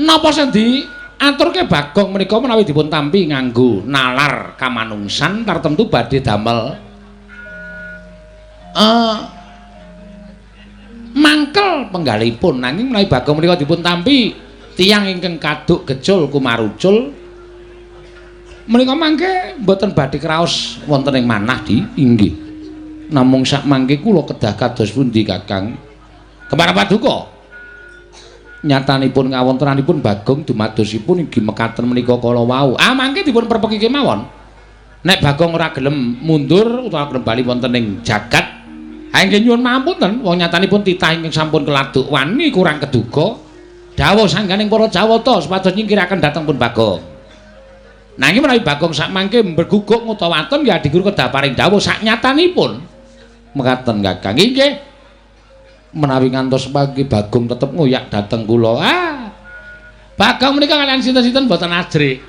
Napa sing diaturke Bagong menika menawi dipun tampi nganggo nalar kamanungsan tartemtu badhe damel mangkel penggalipun nanging menawi Bagong menika dipun tampi tiyang ingkang kaduk gecul kumarucul menika mangke mboten badhe kraos wonten ing manah di inggih. Namung sak mangke kula kedah kados pundi Kakang? Kemara paduka. Nyatanipun kawontenanipun Bagong dumadosipun inggih mekaten menika kala wau. Ah mangke dipun perpeki kemawon. Nek Bagong ora gelem mundur utawa gelem bali wonten ing jagat, ha inggih nyuwun pangapunten wong nyatanipun titah ingkang sampun keladuk wani kurang keduga. Dawuh sangganing para Jawata supados nyingkiraken dhateng pun Bagong. Nanging menawi Bagong sak mangke mberguguk ngutawaten ya adigur kedah paring dawuh sak nyatanipun. Mekaten Kakang inggih. Menawi ngantos pagi Bagong tetep ngoyak dhateng kula. Ah. Bagong menika kalian sinten-sinten mboten ajrih.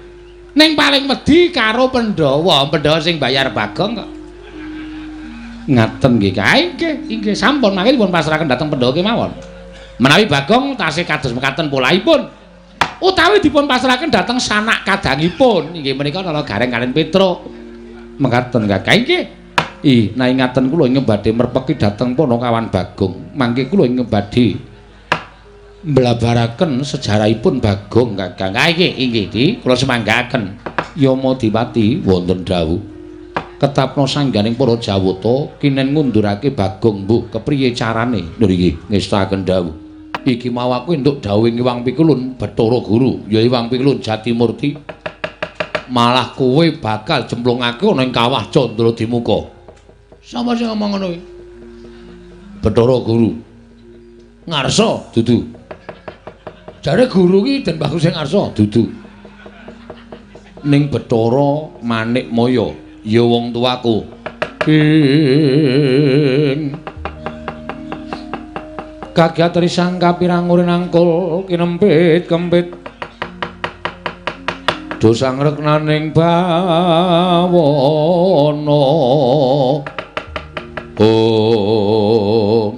Ning paling wedi karo Pandhawa, Pandhawa sing bayar Bagong kok. Ngaten nggih kae inggih, inggih sampun mangke dipun pasrahaken dhateng Pandhawa kemawon. Menawi Bagong tasih kados mekaten polahipun utawi dipun pasrahaken dhateng sanak kadangipun inggih menika Nala Gareng kaliyan Petruk. Mekaten Kakang inggih. Ih, nah ingaten kula ingkang badhe merpeki dhateng Panakawan Bagong. Mangke kula ingkang badhe mblabaraken sejarahipun Bagong Kakang. Ha inggih, inggih Di, kula semanggaken. Yamadipati wonten dawuh. Ketapna sangganing para Jawata kinen ngundurake Bagong mbuh kepriye carane? Lho iki ngestakaken dawuh. Iki mau aku entuk dawuhing Hyang Pikulun Bathara Guru, ya Hyang Pikulun Jatimurti. Malah kowe bakal jemplungake ana ing kawah Candra Dimuka. Sapa sing ngomong ngono kuwi? Bathara Guru. Ngarsa dudu. Jare guru ki Den Bagus sing ngarsa dudu. Ning Bathara Manikmaya ya wong tuaku. Ing kagiat risang kapirang urin angkul kinempit kempit. Dosa ngreknaning bawana. Oh.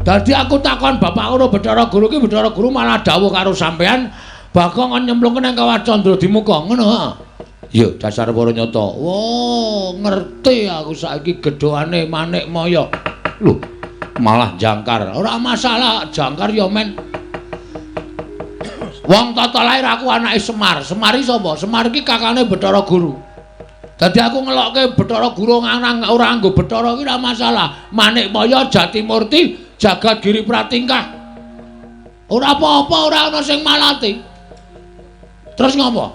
Dadi aku takon bapak ngono Bathara Guru ki Bathara Guru malah dawuh karo sampean Bagong kon nyemplungke nang kawah Candra Dimuka ngono ha. Ya dasar para nyata. Wah, ngerti aku saiki gedhoane Manikmaya. Lho, malah jangkar. Ora masalah, jangkar ya men. Wong tata lahir aku anake Semar. Semar iki sapa? Semar iki kakane Bathara Guru. Dadi aku ngelokke Bathara Guru ora nganggo Bathara iki ora masalah. Manikmaya Jatimurti Jagat Giri Pratingkah. Ora apa-apa, ora ana sing malati. Terus ngopo?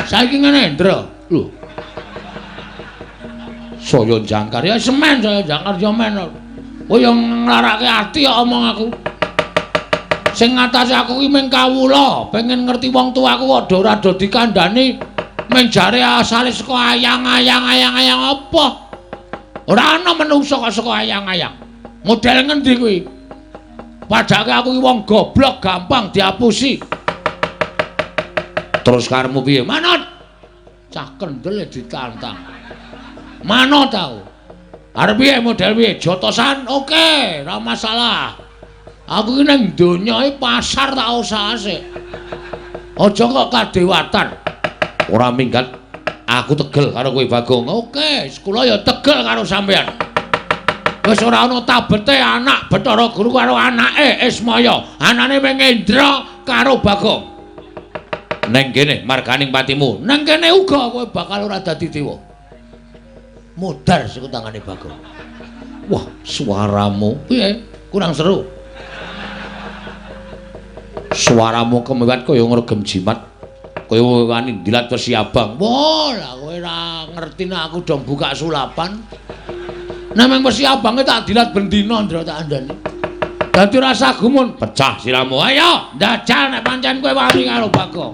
Saiki ngene, Ndra. Lho. Saya jangkar ya semen, saya jangkar ya men. Kowe yo nglarake ati kok omong aku. Sing ngatasi aku ki mung kawula, pengen ngerti wong tuaku kok ora do dikandhani mung jare asale saka ayang-ayang apa. Ora ana menungsa kok saka ayang-ayang. Model ngendi kuwi? Padake aku ki wong goblok gampang diapusi. Terus karepmu piye? Manut. Cah kendel ditantang. Manut aku. Arep piye model piye? Jotosan oke, ora masalah. Aku ki ning donya iki pasar tak usahase. Aja kok kadewatan. Ora minggat. Aku tegel karo kowe Bagong. Oke, kula ya tegel karo sampean. Wis ora ana tabete anak Bathara Guru karo anake Ismaya. Anane mung Indra karo Bagong. Neng kene marganing patimu. Neng kene uga kowe bakal ora dadi dewa. Modar saka tangane Bagong. Wah, suaramu piye? Kurang seru. Suaramu kemewat kaya ngregem jimat. Kaya wani ndilat wesi abang. Wah, lah kowe ora ngerti nek aku dong buka sulapan. Nek mung wesi abange tak dilat bendina Ndra tak andani. Dadi rasa gumun, pecah siramu. Ayo, ndajal nek pancen kowe wani karo Bagong.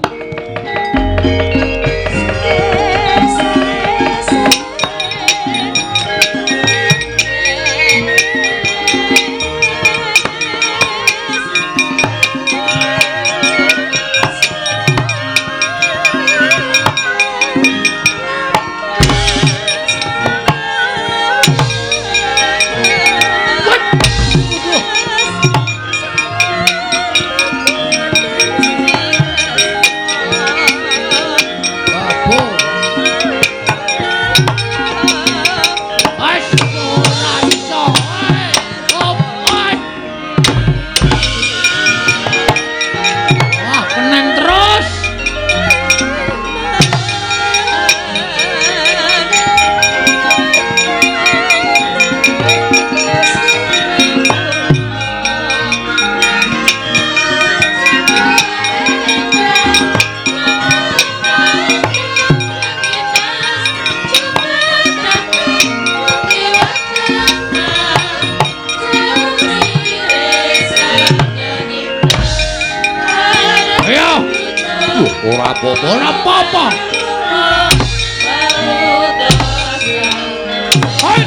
Ora apa-apa, ora apa-apa. Hai,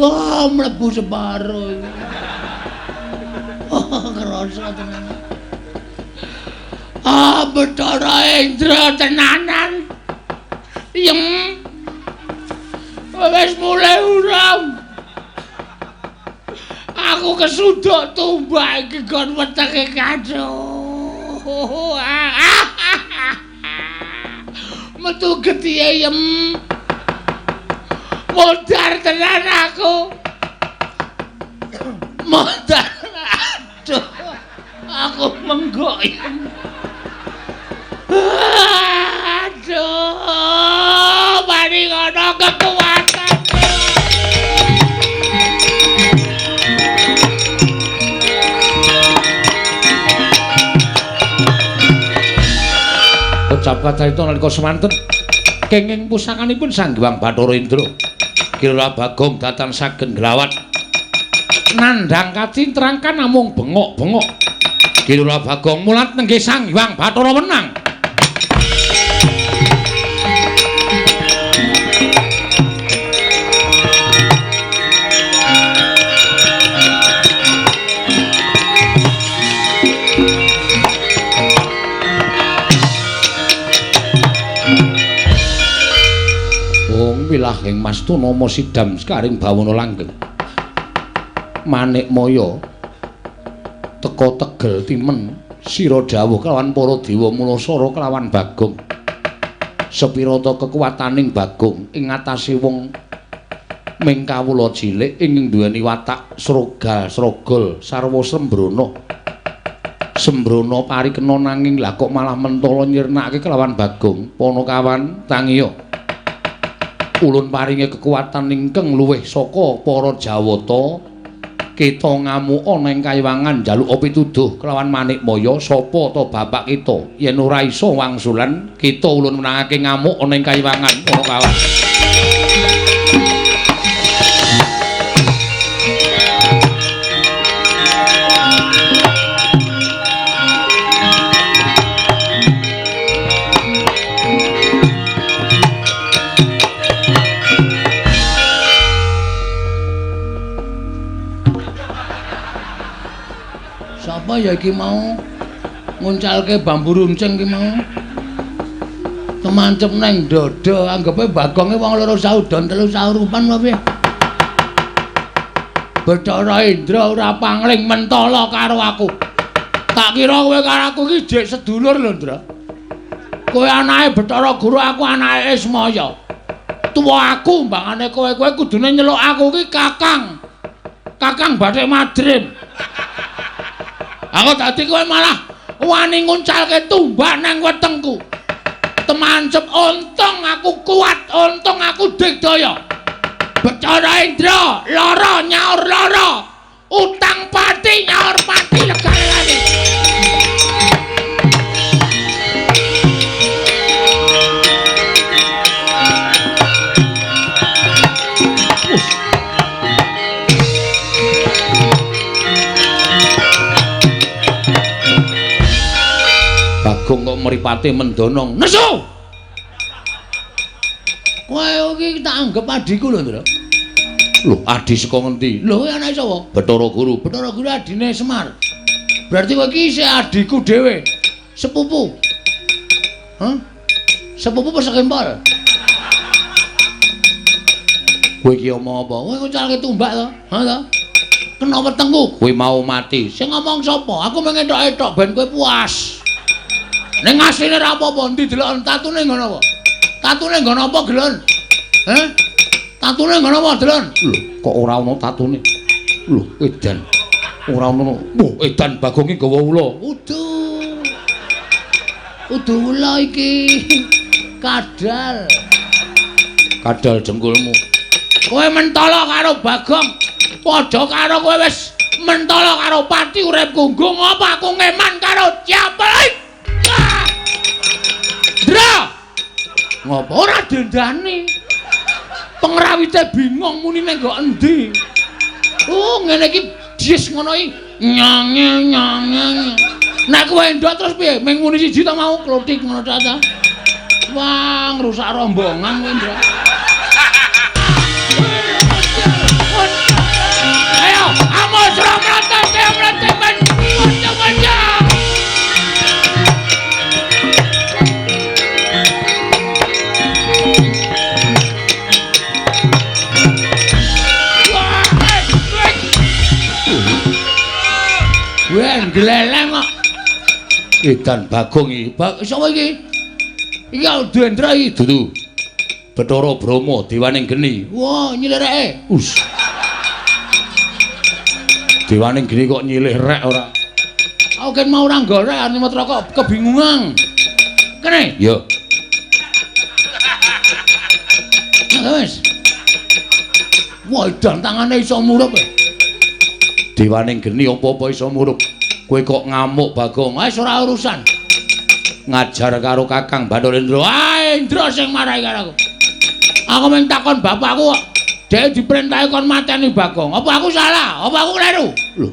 Wah, mlebu separo iki. Oh, kerasa tenan. Ah, Bathara Indra tenanan. Yem. Wis mulai urung. Aku kesuduk tumbak iki gon wetenge kaco. Metu getihe yem. Modar tenan aku. Modar. Aduh. Aku menggok yem. Aduh, mari ngono kekuatan. Ucap kacarita nalika semanten kenging pusakanipun Sang Hyang Bathara Indra. Kira Bagong datan sagen glawat. Nandhang kacintrangkan namung bengok-bengok. Kira Bagong mulat nenggih Sang Hyang Bathara wenang. Wilahing Mastuna sidam sekaring bawana langgeng. Manik Maya teka tegel timen sira dawuh kelawan para dewa mulasara kelawan Bagong. Sepirata kekuwataning Bagong ing ngatasé wong ming kawula cilik ing duweni watak srogal srogol sarwa sembrana. Sembrana parikena nanging lah kok malah mentala nyirnakake kelawan Bagong. Panakawan tangiya. Ulun paringi kekuatan ingkang luwih saka para Jawata. Kita ngamuk ana ing kayiwangan njaluk pituduh kelawan Manik Maya sapa ta bapak kita yen ora iso wangsulan kita ulun menangake ngamuk ana ing kayiwangan para kawan. Sapa ya iki mau nguncalke bambu runcing iki mau? Kemancep nang dada, anggepe Bagonge wong loro saudon telu saurupan apa piye? Bathara Indra ora pangling mentala karo aku. Tak kira kowe karo aku iki jek sedulur lho, Ndra. Kowe anake Bathara Guru, aku anake Ismaya. Tuwa aku mbangane kowe, kowe kudune nyeluk aku iki Kakang. Kakang Bathik Madrim. Aku dadi kowe malah wani nguncalke tumbak nang wetengku. Temancep untung aku kuat, untung aku digdaya. Bathara Indra lara nyaur lara, utang pati nyaur pati legane lagi. Bagong kok mripate mendonong. Nesu. Kowe iki tak anggep adhiku lho, Ndra. Lho, adhi saka ngendi? Lho, kowe anake sapa? Bathara Guru. Bathara Guru adine Semar. Berarti kowe iki isih adhiku dhewe. Sepupu. Hah? Sepupu apa sekempol? Kowe iki omong apa? Kowe nguncalke tumbak to? Ha to? Kena wetengku. Kowe mau mati. Sing ngomong sapa? Aku mung entok-entok ben kowe puas. Ning asline ora apa-apa, endi deloken tatune nggon apa? Tatune nggon apa, Gelon? Heh? Tatune nggon apa, Delon? Lho, kok ora ana tatune? Lho, edan. Ora ana. Wah, edan Bagong iki gawa ula. Udu. Udu ula iki. Kadal. Kadal jengkulmu. Kowe mentala karo Bagong. Padha karo kowe wis mentala karo pati uripku. Nggo ngapa aku ngeman karo Ciapel? Ndra. Ngopo ora dendani? Pengrawite bingung muni ning nggo endi. Oh, ngene iki jis ngono iki. Nyange nyange. Nek kowe endok terus piye? Ming muni siji ta mau klothik ngono ta ta. Wah, ngrusak rombongan kowe, Ndra. Gleleng kok. Edan Bagong iki. Sapa iki? Iki Dendra iki dudu. Bathara Brahma dewaning geni. Wah, nyilih reke. Us. Dewaning geni kok nyilih rek ora. Aku kan mau ora nggorek Arnimatra kok kebingungan. Kene? Yo. Nah, wis. Wah, edan tangane iso murup. Dewaning geni apa-apa iso murup. Kowe kok ngamuk Bagong? Wis ora urusan. Ngajar karo Kakang Bathara Indra. Ah, Indra sing marahi karo aku. Aku mung takon bapakku kok. Dhek diperintahi kon mateni Bagong. Apa aku salah? Apa aku kleru? Lho.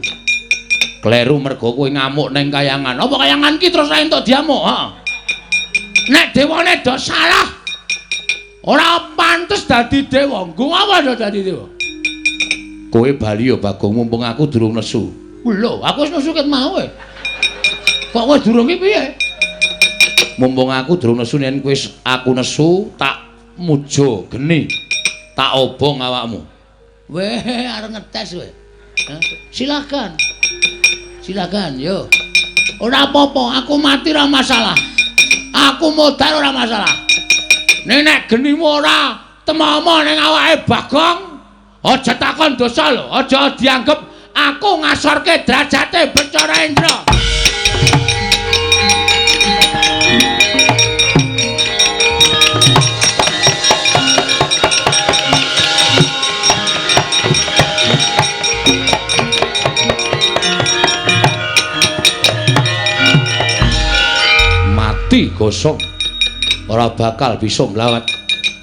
Kleru mergo kowe ngamuk ning kayangan. Apa kayangan ki terus ra entuk diamuk? Heeh. Nek dewane do salah, ora pantes dadi dewa. Nggo apa do dadi dewa? Kowe bali ya Bagong, mumpung aku durung nesu. Lho, aku wis nesu ket mau e. Kok kowe durung ki piye? Mumpung aku durung nesu, yen kowe aku nesu tak muja geni. Tak obong awakmu. Weh, arep ngetes kowe. Silakan. Silakan, yo. Ora apa-apa, aku mati ora masalah. Aku modar ora masalah. Nek genimu ora temomo ning awake Bagong, aja takon dosa lho, aja dianggep aku ngasorke derajate Bathara Indra. Mati gosong, ora bakal bisa mlawat.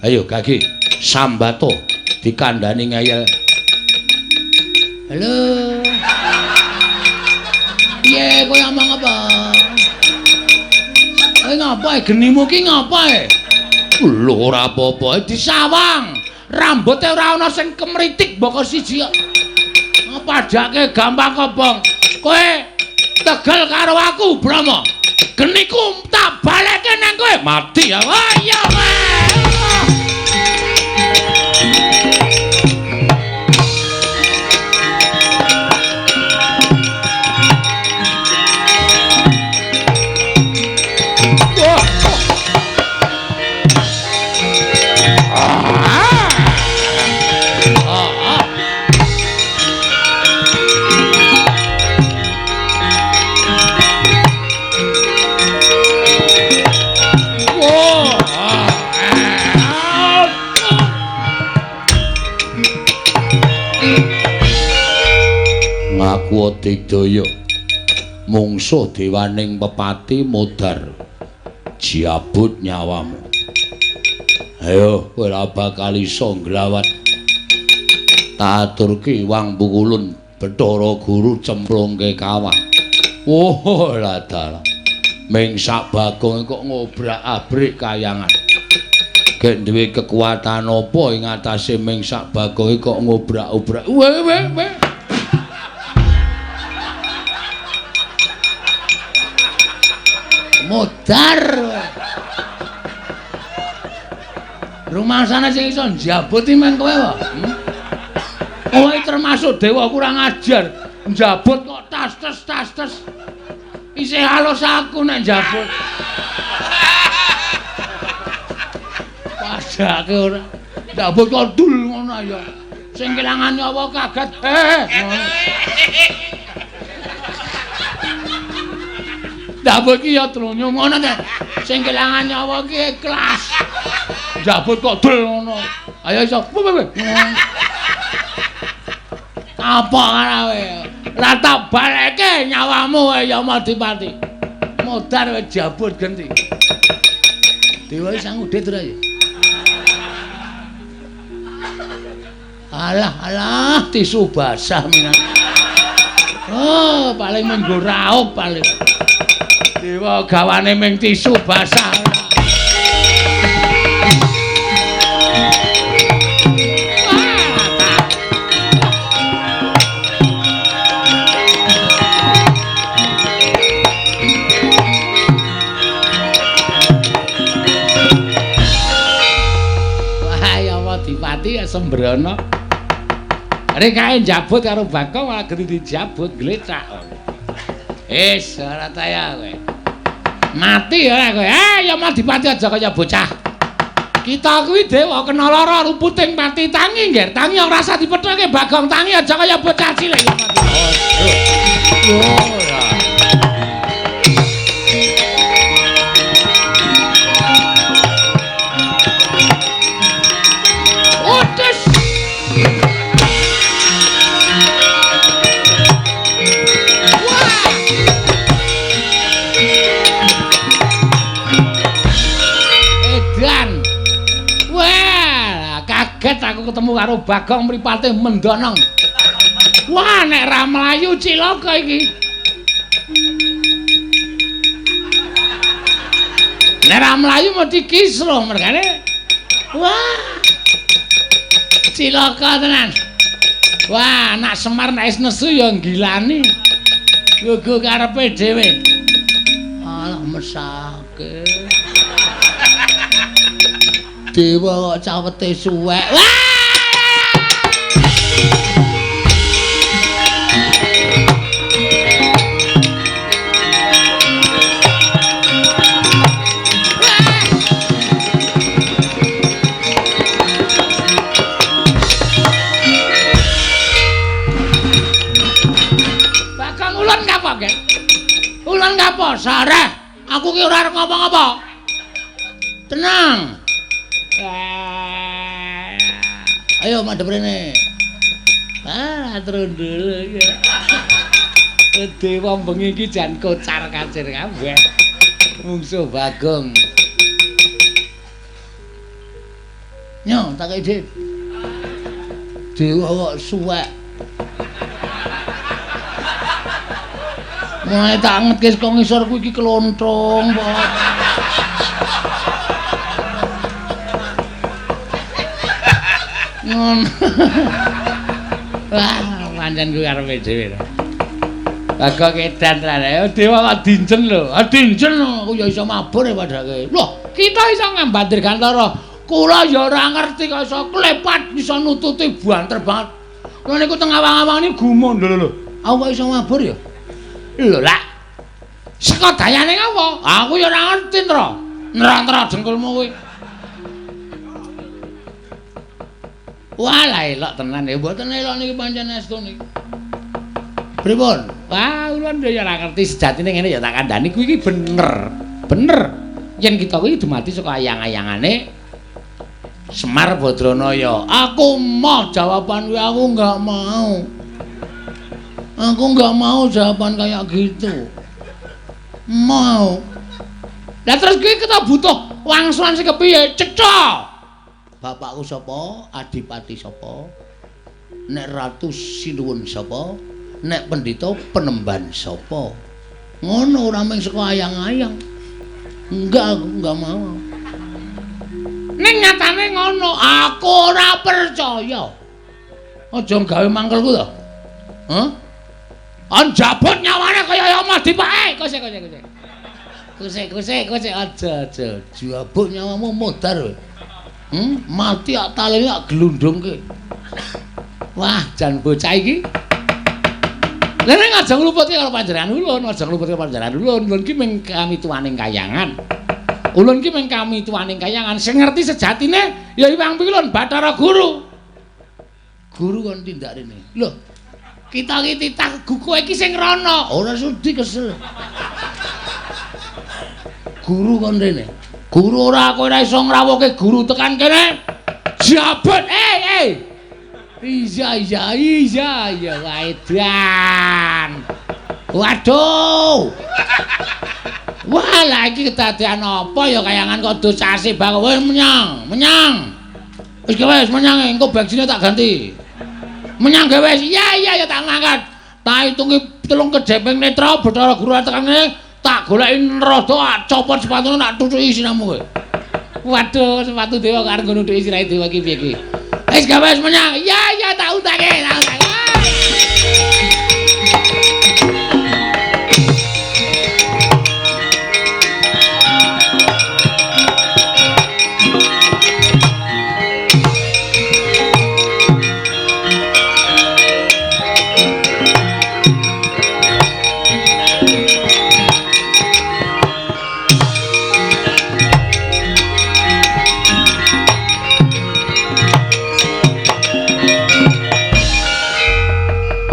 Ayo gage sambato dikandani ngeyel. Halo. Piye kowe omong apa? Kowe ngapa genimu ki ngapa e? Lho ora apa-apa, disawang. Rambuté ora ana sing kemritik mboko siji kok. Padake gampang kobong. Kowe tegel karo aku, Brahma. Geniku tak baleke nang kowe. Mati ya. Wah iya kowe. Ngaku digdaya mungsuh dewaning pepati modar jabut nyawamu. Ayo kowe ora bakal iso nglawat. Tak aturke wang pukulun Bathara Guru cemplungke kawah. Oh lah dalah. Ming sak Bagong kok ngobrak-abrik kayangan. Gek duwe kekuatan apa ing atase ming sak Bagong kok ngobrak-obrak. Weh weh weh. Modar. Rumangsane sing iso njabut iki men kowe wae. Kowe termasuk dewa kurang ajar. Njabut kok tas-tes tas-tes. Isih halus aku nek njabut. Padake ora. Njabut kok dul ngono ya. Sing kelangan nyawa kaget. Njabut ki ya trunyo ngono ta. Sing kelangan nyawa ki ikhlas. Njabut kok dul ngono. Ayo iso. Apa karawe? Ora tak baleke nyawamu Yamadipati. Modar wis jabut genti. Dewa sang udit ora ya? Alah alah tisu basah minan. Oh, paling menggo raup paling. Dewa gawane ming tisu basah. Wah, Yamadipati ya sembrono. Rek kae njabut karo Bagong malah genti dijabut glecak. Wis ora taya kowe. Mati ora kowe. Ya Madipati aja kaya bocah. Kita kuwi dewa kena lara ruputing pati tangi nggih. Tangi ora usah dipethoke Bagong tangi aja kaya bocah cilik ya mati. Yo. Otes. Wah. Edan. Wah, kaget aku ketemu karo Bagong mripate mendonong. Wah, nek ra mlayu cilaka iki. Nek ra mlayu mesti kisruh mergane. Wah. Cilaka tenan. Wah, anak Semar nek wis nesu ya nggilani. Gugu karepe dhewe. Alah mesake. Dewa kok cawete suwek. Wah! Bagong ulun kapok, Gek? Ulun kapok, sareh. Aku ki ora arep ngomong apa. Tenang. Ayo madhep rene. Ah, trundul iki. Dewa bengi iki jan kocar kacir kabeh. Mungsuh Bagong. Nyo, tak kei dhit. Dewa kok suwek. Mulai tak angetke saka ngisor kuwi iki klonthong, Pak. Ngono. Wah, pancen kuwi karepe dhewe to. Bagong edan tenan. Ayo dewa kok dinjen lho. Ah dinjen aku ya iso mabur padake. Loh, kita iso ngambat Dirgantara. Kula ya ora ngerti kok iso klepat iso nututi banter banget. Kula niku teng awang-awang niku gumun lho lho. Aku kok iso mabur ya? Lho lah. Saka dayane ngapa? Aku ya ora ngerti, Ntra. Ntra-ntra dengkulmu kuwi. Wah, lah elok tenan ya. Mboten elok niki pancen estu niki. Pripun? Wah, ulun ya ora ngerti sejatine ngene ya tak kandhani kuwi iki bener. Bener. Yen kita kuwi dumadi saka ayang-ayangane Semar Badranaya. Aku moh jawaban kuwi, aku enggak mau. Aku enggak mau jawaban kayak gitu. Mau. Lah terus kuwi kita butuh wangsulan sing kepiye? Cetha. Bapakku sapa? Adipati sapa? Nek ratu sinuwun sapa? Nek pendhita penemban sapa? Ngono ora mung saka ayang-ayang. Enggak, aku enggak mau. Ning nyatane ngono, aku ora percaya. Aja gawe mangkelku to. Hah? Anjabut nyawane kaya ya Madipake. Kose kose kose. Kose kose kose aja aja. Jabut nyawamu modar kowe. Mati ak talene ak glundungke. Wah, jan bocah iki. Lha nek aja ngluputke karo panjenengan ulun, aja ngluputke panjenengan ulun. Ulun ki mung kamituwaning kayangan. Ulun ki mung kamituwaning kayangan. Sing ngerti sejatine ya Hyang Pilun Bathara Guru. Guru kon tindak rene. Lho, kita ki titah kowe iki sing rono. Ora sudi kesel. Guru kon rene. Guru ora kowe ora iso ngrawuhke guru tekan kene. Jabut. Iya iya iya iya waedan. Waduh. Wah, lah iki kedadean apa ya kayangan kok dosase bang. Wis menyang, menyang. Wis wis menyang engko bensinnya tak ganti. Menyang ge wis. Iya iya ya tak ngangkat. Tak hitungi telung kedheping netra Bathara Guru tekan kene tak goleki rada copot sepatune tak tutuki siramu kowe. Waduh, sepatu dewa kok arep nutuki sirahe dewa iki piye iki? Wis gawe wis menyang. Iya iya tak utake, tak utake.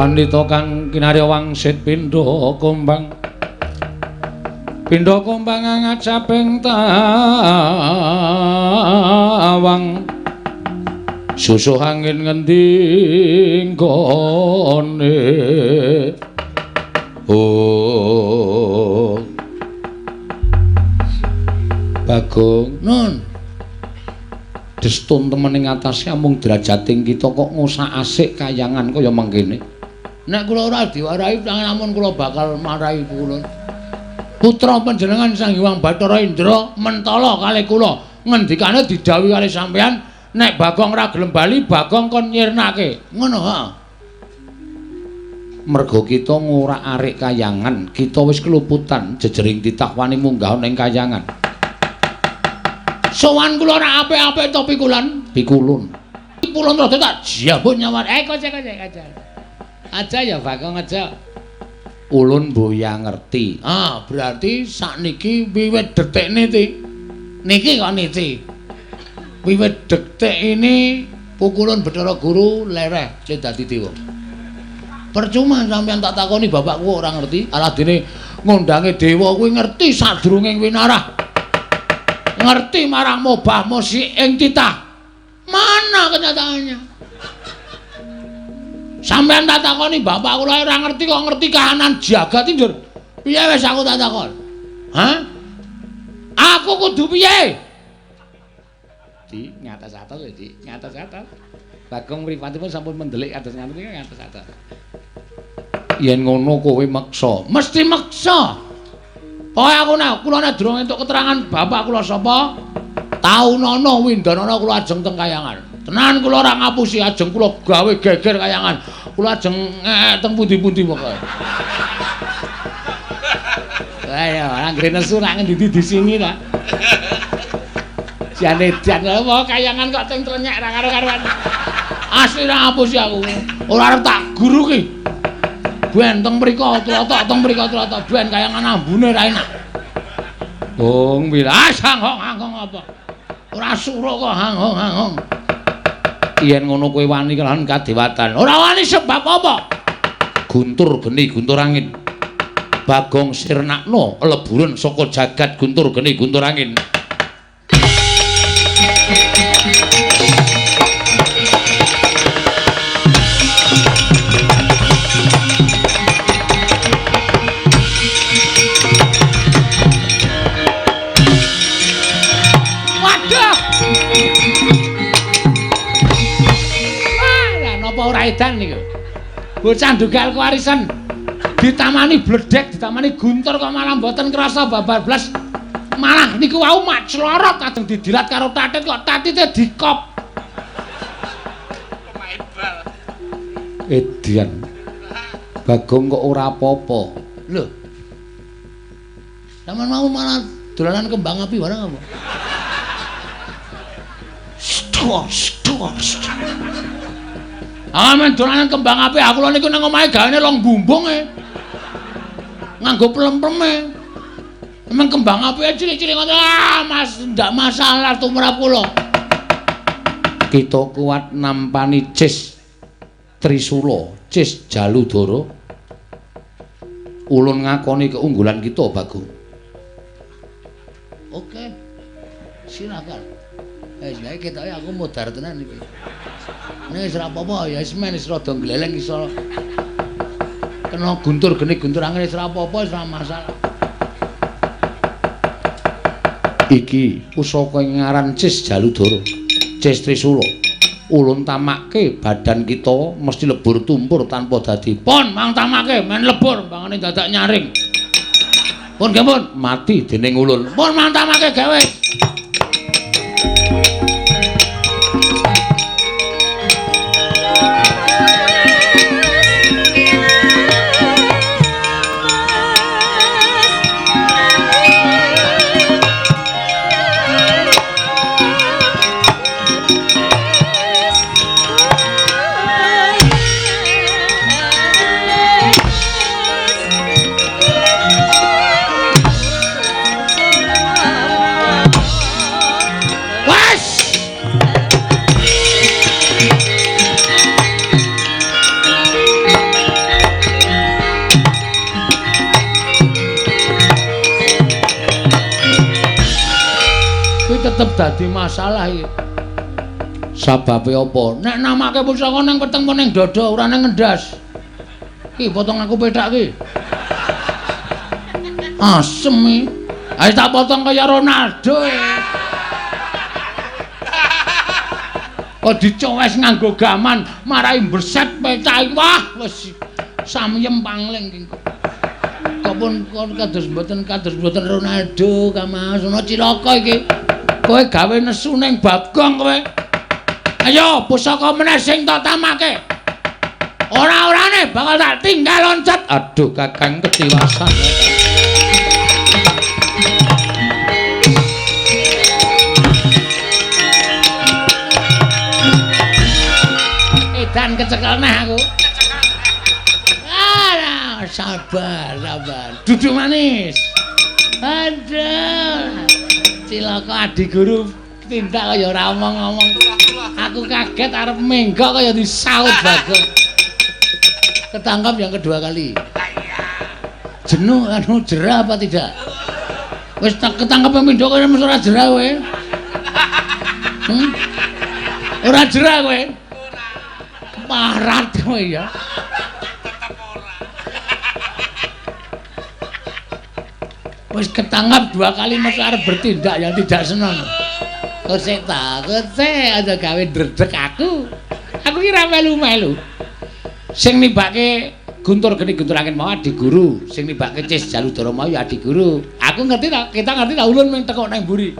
Pandhita kang kinarya wangsit pindha kumbang. Pindha kumbang ngajaping tawang. Susuh angin ngendi nggone. Oh. Bagong nun. Destun temen ing atase amung derajating kita kok ngosak-asik kayangan kaya mangkene. Nek kula ora diwarahi amun kula bakal marahi kula. Putra panjenengan Sang Hyang Bathara Indra mentala kalih kula. Ngendikane didhawuhi kalih sampeyan nek Bagong ora gelem bali Bagong kon nyirnake. Ngono ha. Merga kita ngorak-arik kayangan, kita wis keluputan jejering titah wani munggah ning kayangan. Sowan kula ora apik-apik to pikulan? Pikulun. Pikulun rada tak jabut nyawan. Kocek aja. Aja ya Bagong aja. Ulun boya ngerti. Ah, berarti sakniki wiwit detik niki. Niki kok niki. Wiwit detik ini pukulun Bathara Guru lereh le dadi dewa. Percuma sampeyan tak takoni bapakku ora ngerti. Aladene ngondange dewa kuwi ngerti sadurunge winarah. Ngerti marang mobah musik ing titah. Mana kenyataannya? Sampeyan tak takoni bapak kula ora ngerti kok ngerti kahanan jagat iki, Njur. Piye wis aku tak takon? Hah? Aku kudu piye? Di ngatas-atas lho, Di, ngatas-atas. Bagong mripatipun sampun mendelik kados ngaten iki ngatas-atas. Yen ngono kowe meksa, mesti meksa. Pokoke aku nek kula nek durung entuk keterangan bapak kula sapa, taunana windanana kula ajeng teng kayangan. Tenan kula ora ngapusi, ajeng kula gawe geger kayangan. Kula ajeng teng pundi-pundi pokoke. Ayo, anggere nesu rak ngendi disingi ta. Jane jan apa kayangan kok teng trenyek ra karo-karuan. Asli ra ngapusi aku. Ora arep tak guru ki. Ben teng mriko tlotok, teng mriko tlotok, ben kayangan ambune ra enak. Bung wilas hanghong-hanghong apa? Ora suruh kok hanghong-hanghong. Yen ngono kowe wani kelawan kadewatan. Ora wani sebab apa? Guntur geni guntur angin. Bagong sirnakno leburen saka jagat guntur geni guntur angin. Edan niku. Bocah ndugal kewarisan ditamani bledek, ditamani guntur kok malah mboten krasa babar blas. Malah niku wau mak clorot ajeng didilat karo tatit kok tatite dikop. Pemain bal. Edian. Bagong kok ora apa-apa. Lho. Sampeyan mau malah dolanan kembang api barang apa? Stor, stor, stor. Amen dolanan kembang api aku lho niku nang omahe gawane long bumbung e. Nganggo plem-pleme. Emang kembang api cilik-cilik ngono. Ah, Mas, ndak masalah tumrap kula. Kita kuat nampani Cis Trisula, Cis Jaludara. Ulun ngakoni keunggulan kita, Bagong. Oke. Silakan. Wis lha ketoke aku modar tenan iki. Nek wis ora apa-apa ya wis men wis rada gleleng iso. Kena guntur geni guntur angin wis ora apa-apa wis ora masalah. Iki pusaka ing ngaran Cis Jaludara, Cis Trisula. Ulun tamake badan kita mesti lebur tumpur tanpa dadi. Pun mang tamake men lebur mbangane dadak nyaring. Pun nggih pun mati dening ulun. Pun mang tamake gawe. Dadi masalah iki. Sababe apa? Nek namake pusaka nang weteng apa ning dada ora nang ngendas. Ki potong aku pethak ki. Asem iki. Ayo tak potong kaya Ronaldo. Kok dicowes nganggo gaman marai mbreset pethak. Wah, wis samyem pangling ki. Kok pun kados mboten Ronaldo Kamas ono cilaka iki. Kowe gawe nesu ning Bagong kowe. Ayo pusaka meneh sing tak tamake. Ora-orane bakal tak tinggal loncat. Aduh Kakang ketiwasan. Edan kecekel neh aku. Ah, sabar, sabar. Duduk manis. Aduh. Cilaka adi guru tindak kaya ora omong-omong. Aku kaget arep menggok kaya disaut Bagong. Ketangkap yang kedua kali. Jenuh anu jerah apa tidak? Wis tak ketangkep pindho kaya mesti ora jerah kowe. Ora jerah kowe. Parat kowe ya. Tetep ora. Wis ketangkap dua kali mesti arep bertindak yang tidak senang. Kosek ta, kosek aja gawe ndredeg aku. Aku ki ra melu-melu. Sing nibake Guntur Geni Guntur Angin mau adi guru, sing nibake Cis Jaludara mau ya adi guru. Aku ngerti ta, kita ngerti ta ulun mung tekuk nang mburi.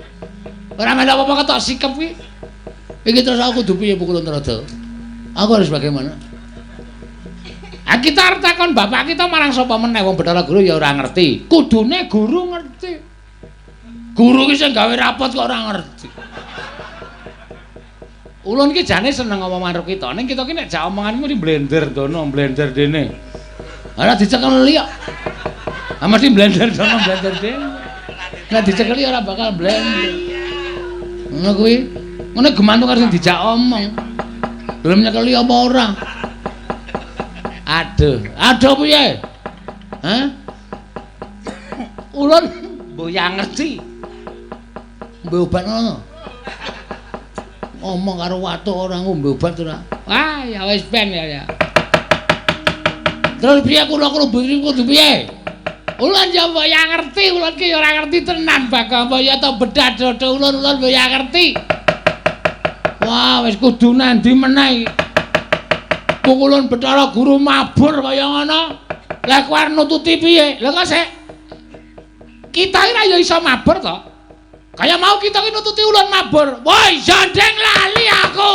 Ora melu apa-apa ketok sikep kuwi. Iki terus aku kudu piye pukulun Trada? Aku harus bagaimana? Ah kita arep takon bapak kita marang sapa meneh wong Bathara Guru ya ora ngerti. Kudune guru ngerti. Guru ki sing gawe rapot kok ora ngerti. Ulun ki jane seneng ngomong karo kita. Ning kita ki nek jak omongan mesti blender dono, blender dene. Ora dicekeli kok. Ah mesti blender dono, blender dene. Nek dicekeli ora bakal blender. Ngono kuwi. Ngono gemantung karo sing dijak omong. Gelem nyekeli apa ora? Aduh, aduh piye? Hah? Ulun mboyang ngerti. Ngombe obat ngono. Ngomong karo watuk ora ngombe obat ora. Wah, ya wis ben ya. Terus piye kula kudu piye? Ulun ya mboyang ngerti, ulun ki ya ora ngerti tenan Bagong ya ta bedah dodo ulun ulun mboyang ngerti. Wah, wis kudu nandi meneh. Pukulun Bathara Guru mabur kaya ngono. Lah kowe arep nututi piye? Lah kok sik. Kita iki ra ya iso mabur to. Kaya mau kita iki nututi ulun mabur. Woi, jandeng lali aku.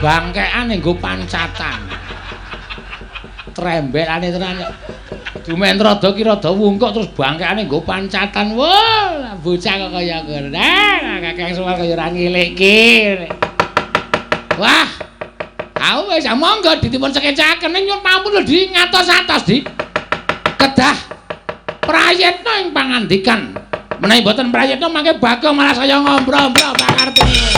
Bangkeane nggo pancatan. Trembelane tenan kok. Dumen rada ki rada wungkuk terus bangkane nggo pancatan. Wah, bocah kok kaya ngono. Nah, Kakang Semar kaya ora ngilikke. Wah. Aku wis monggo dipun cekecaken ning nyuwun pampun lho di ngatos-atos di. Kedah prayitna ing pangandikan. Menawi mboten prayitna mangke Bagong malah saya ngombro-ombro pakarti.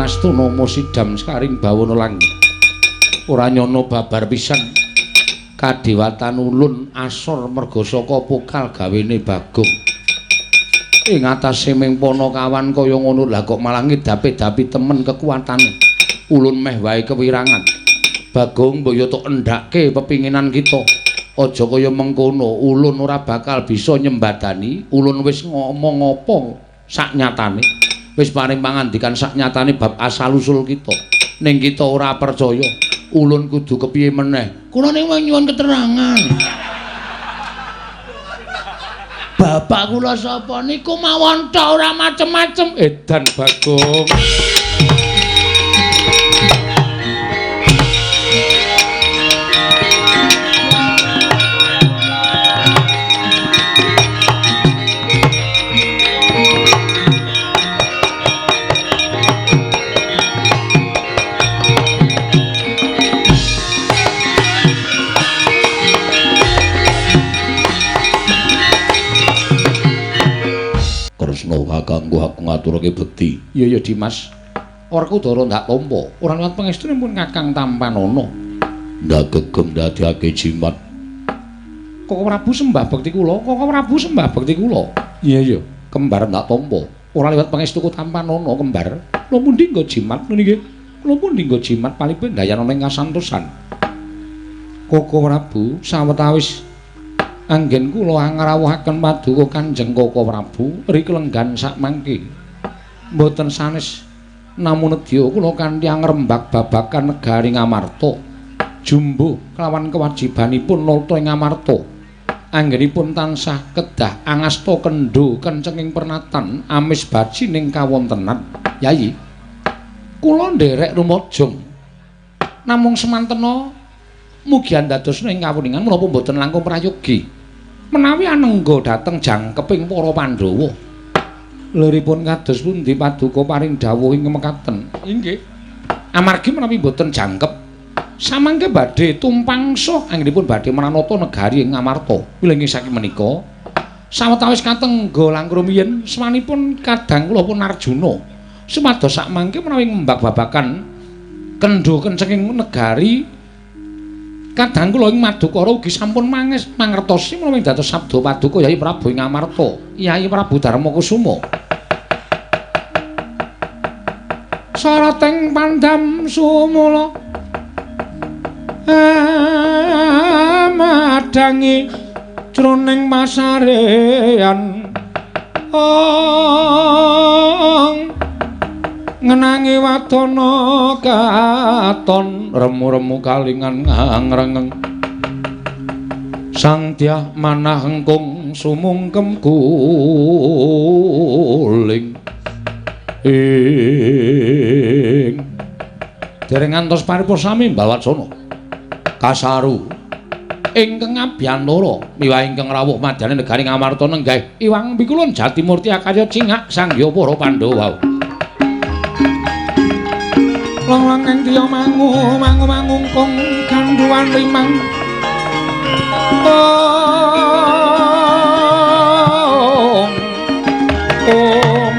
Astuna sidam sekaring bawana langit. Ora nyana babar pisan. Kadewatan ulun asor merga saka pokal gawene Bagong. Ing atase ming panakawan kaya ngono lah kok malah ngedapi-dapi temen kekuatane. Ulun meh wae kewirangan. Bagong mbok yo tok endhake pepinginan kita. Aja kaya mengkono, ulun ora bakal bisa nyembadani. Ulun wis ngomong apa sak nyatane. Wis paring pangandikan sak nyatane bab asal usul kita. Ning kita ora percaya. Ulun kudu kepiye meneh? Kula ning nyuwun keterangan. Bapak kula sapa niku mawon tok ora macem-macem. Edan Bagong. kakangku aku ngaturake bekti. Iya ya Dimas. Werkudara ndak tampa. Ora liwat pangestunipun Kakang tampanana. Ndak gegem ndadekake jimat. Koko Prabu sembah bekti kula, Koko Prabu sembah bekti kula. Iya iya, kembar ndak tampa. Ora liwat pangestuku tampanana kembar. Kula pundi nggo jimat niki? Kula pundi nggo jimat palipun ndayana ing kasantosan. Koko Prabu sawetawis anggen kula angrawuhaken paduka Kanjeng Koko Prabu riklenggan sakmangke. Mboten sanes namun nedya kula kanthi angrembak babagan negari Ngamarta. Jumbuh kelawan kewajibanipun nata ing Ngamarta. Anggenipun tansah kedah angasta kendho kencenging pernatan amis baji ning kawontenan. Yayi, kula nderek rumajung. Namung semantena mugi andadosna ing kawuningan menapa mboten langkung prayogi. Menawi anengga dhateng jangkeping para Pandhawa. Liripun kados pundi paduka paring dawuh ing mekaten? Inggih. Amargi menawi mboten jangkep samangke badhe tumpangsa anggenipun badhe manata negari ing Ngamarta. Wilujeng saking menika sawetawis katengga langkung rumiyin swanipun kadang kula pun Arjuna supados sakmangke menawi ngembak babagan kendho kencenging negari kadang kula ing Madukara ugi sampun mangertosi menawi dados sabda paduka Yayi Prabu ing Ngamarta, Yayi Prabu Darmakusuma. Sarating pandam sumula madangi jroning pasarean ong ngenangi wadana katon remu-remu kalingan ngrengeng sang dyah manah engkung sumungkem guling ing dereng ngantos paripurna sami Mbawacana kasaru ingkang abiyantara miwah ingkang rawuh madyaning negari Ngamarta nenggah Iwang Pikulun Jatimurti akarya cingak sangya para Pandhawa. Long-long ing tiya mangu mangu mangungkung gandhuwan limang ong ong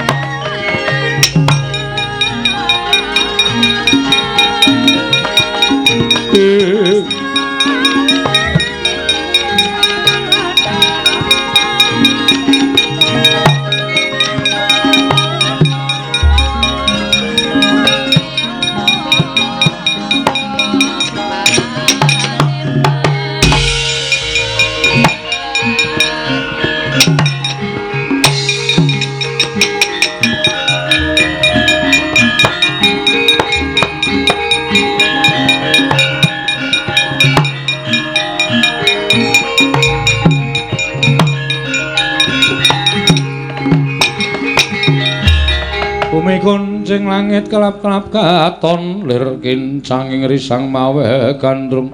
Bumi kuncing langit kelap-kelap katon lir kincanging risang mawe gandrung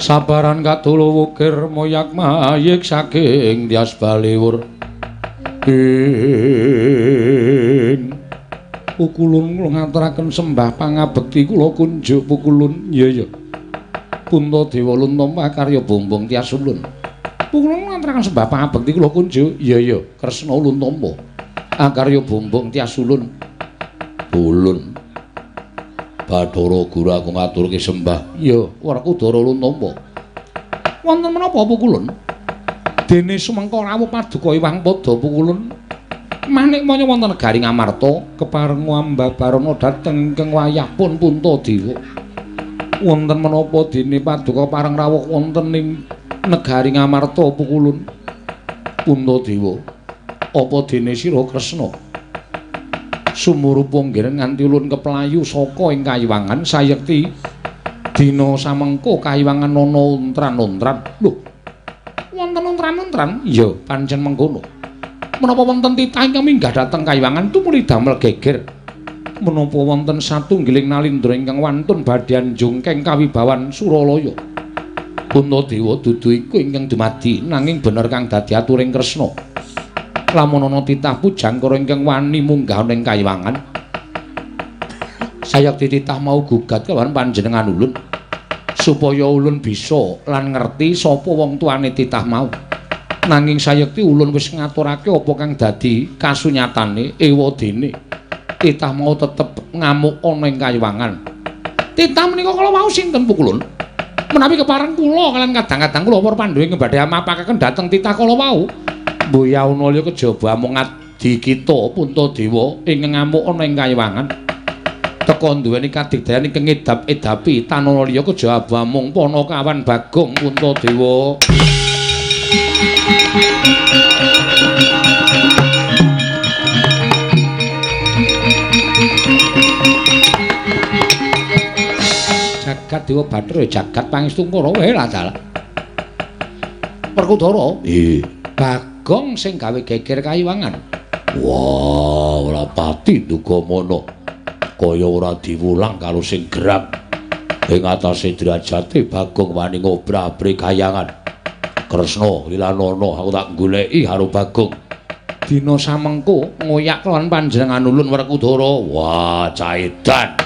sabaran katulu wukir moyak mayik saking tias baliwur ing pukulun kula ngaturaken sembah pangabekti kula kunjuk pukulun. Iya iya Puntadewa luntampa karya bumbung tias ulun. Pukulun ngaturaken sembah pangabekti kula kunjuk. Iya iya Kresna luntampa akarya bumbung tias ulun. Ulun Bathara Guru aku ngaturke sembah. Iya, Werkudara luntampa. Wonten menapa pukulun? Dene sumengka rawuh paduka Iwang Pada pukulun. Manik maya wonten negari Ngamarta kepareng ambabarana dhateng ingkang wayah pun Puntadewa. Wonten menapa dene paduka pareng rawuh wonten ing negari Ngamarta pukulun? Puntadewa, apa dene sira Kresna sumurupa nggih nganti ulun keplayu saka ing kayiwangan sayekti dina samengko kayiwangan ana untran-untran. Lho, wonten untran-untran? Iya, pancen mengkono. Menapa wonten titah ingkang minggah dhateng kayiwangan tumuli damel geger? Menapa wonten satunggiling nalindra ingkang wantun badhe njungkeng kawibawan Suralaya? Puntadewa dudu iku ingkang dumadi nanging bener kang dadi aturing Kresna. Lamun ana titah pujangkara ingkang wani munggah ning kayiwangan, sayekti titah mau gugat kelawan panjenengan ulun supaya ulun bisa lan ngerti sapa wong tuane titah mau. Nanging sayekti ulun wis ngaturake apa kang dadi kasunyatane ewadene. Titah mau tetep ngamuk ana ing kayiwangan. Titah menika kala wau sinten Pukulun? Menawi kepareng kula kalian kadang-kadang kula para Pandhawa ingkang badhe amapakaken dhateng titah kala wau. Mbuh yauna liya kejaba amung adi kita Puntadewa ingkang ngamuk ana ing kayiwangan. Teka duweni kadigdayan ingkang ngedap-edapi tanana liya kejaba amung Panakawan Bagong Puntadewa. Jagat Dewa Bathara jagat pangestu Kurawa lah dalah. Werkudara, Nggih. Bagong sing gawe geger kayiwangan. Wah, ora pati duga mono. Kaya ora diwulang karo sing gerang. Ing atase derajate Bagong wani ngobrabri kayangan. Kresna lilanana aku tak goleki karo Bagong. Dina samengko ngoyak lawan panjenengan ulun Werkudara. Wah, caedan.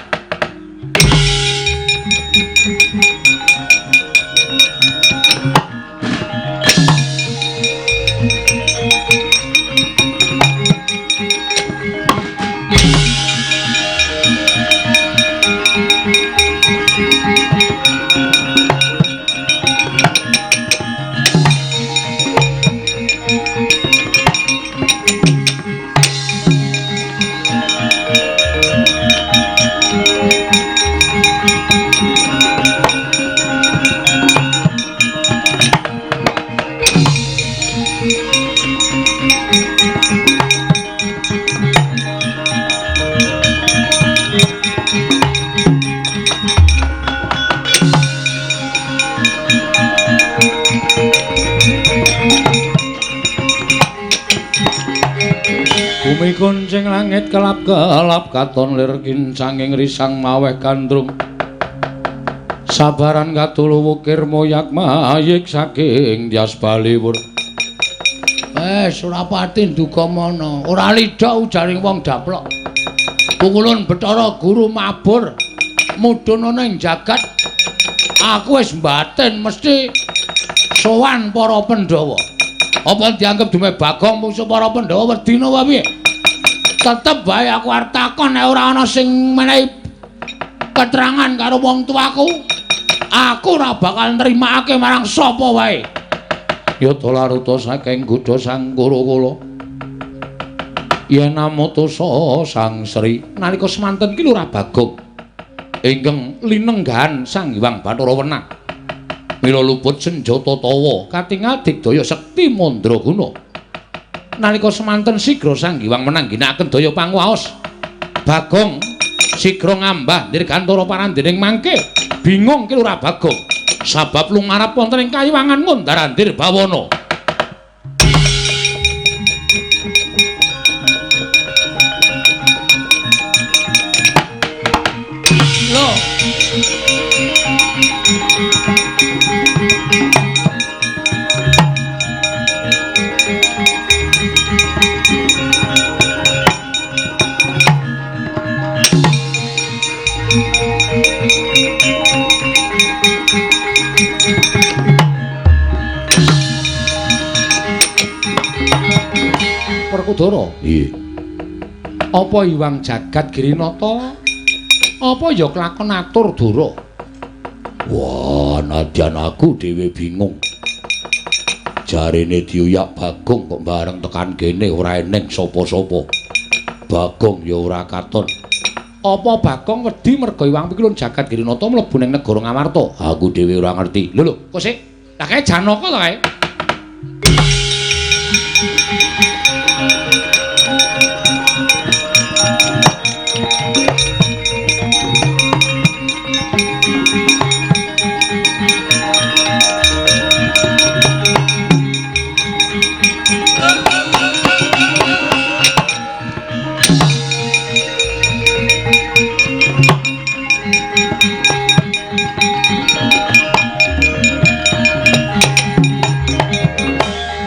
Bumi kuncing langit kelap-kelap katon lir kincanging risang maweh gandrung. Sabaran katulu wukir moyak mayik saking Dyas Baliwur. Wes ora pati nduga mono, ora lidha ujaring wong daplok. Pukulun Bathara Guru mabur mudhun ana ing jagat. Aku wis mbatin mesti sowan para Pandhawa. Apa dianggep dume Bagong mungsuh para Pandhawa wedina wae piye? Tetep bae aku arep takon nek ora ana sing menehi keterangan karo wong tuaku, aku ora bakal nrimakake marang sapa wae. Yata laruta saking godha Sang Kura-kula. Yen amutusa Sang Sri nalika semanten ki Lurah Bagong ingkang linenggahan Sang Hyang Bathara Wenang. Mila luput senjata tawa katingal digdaya sekti mandraguna. Nalika semanten sigra Sang Hyang Wenang ginakaken daya panguwaos. Bagong sigra ngambah dirgantara parandening mangke. Bingung ki Lurah Bagong sabab lumarap wonten ing kayiwangan ngundar-andir bawana. Lho. Werkudara. Nggih. Apa Hyang Jagat Girinata? Apa ya kelakon atur Dara? Wah, nadyan aku dhewe bingung. Jarene diuyak Bagong kok bareng tekan kene ora eneng sapa-sapa. Bagong ya ora katon. Apa Bagong wedi merga Hyang Pikulun Jagat Girinata mlebu ning negara Ngamarta? Aku dhewe ora ngerti. Lho lho, kok sik? Lah kae Janaka to kae?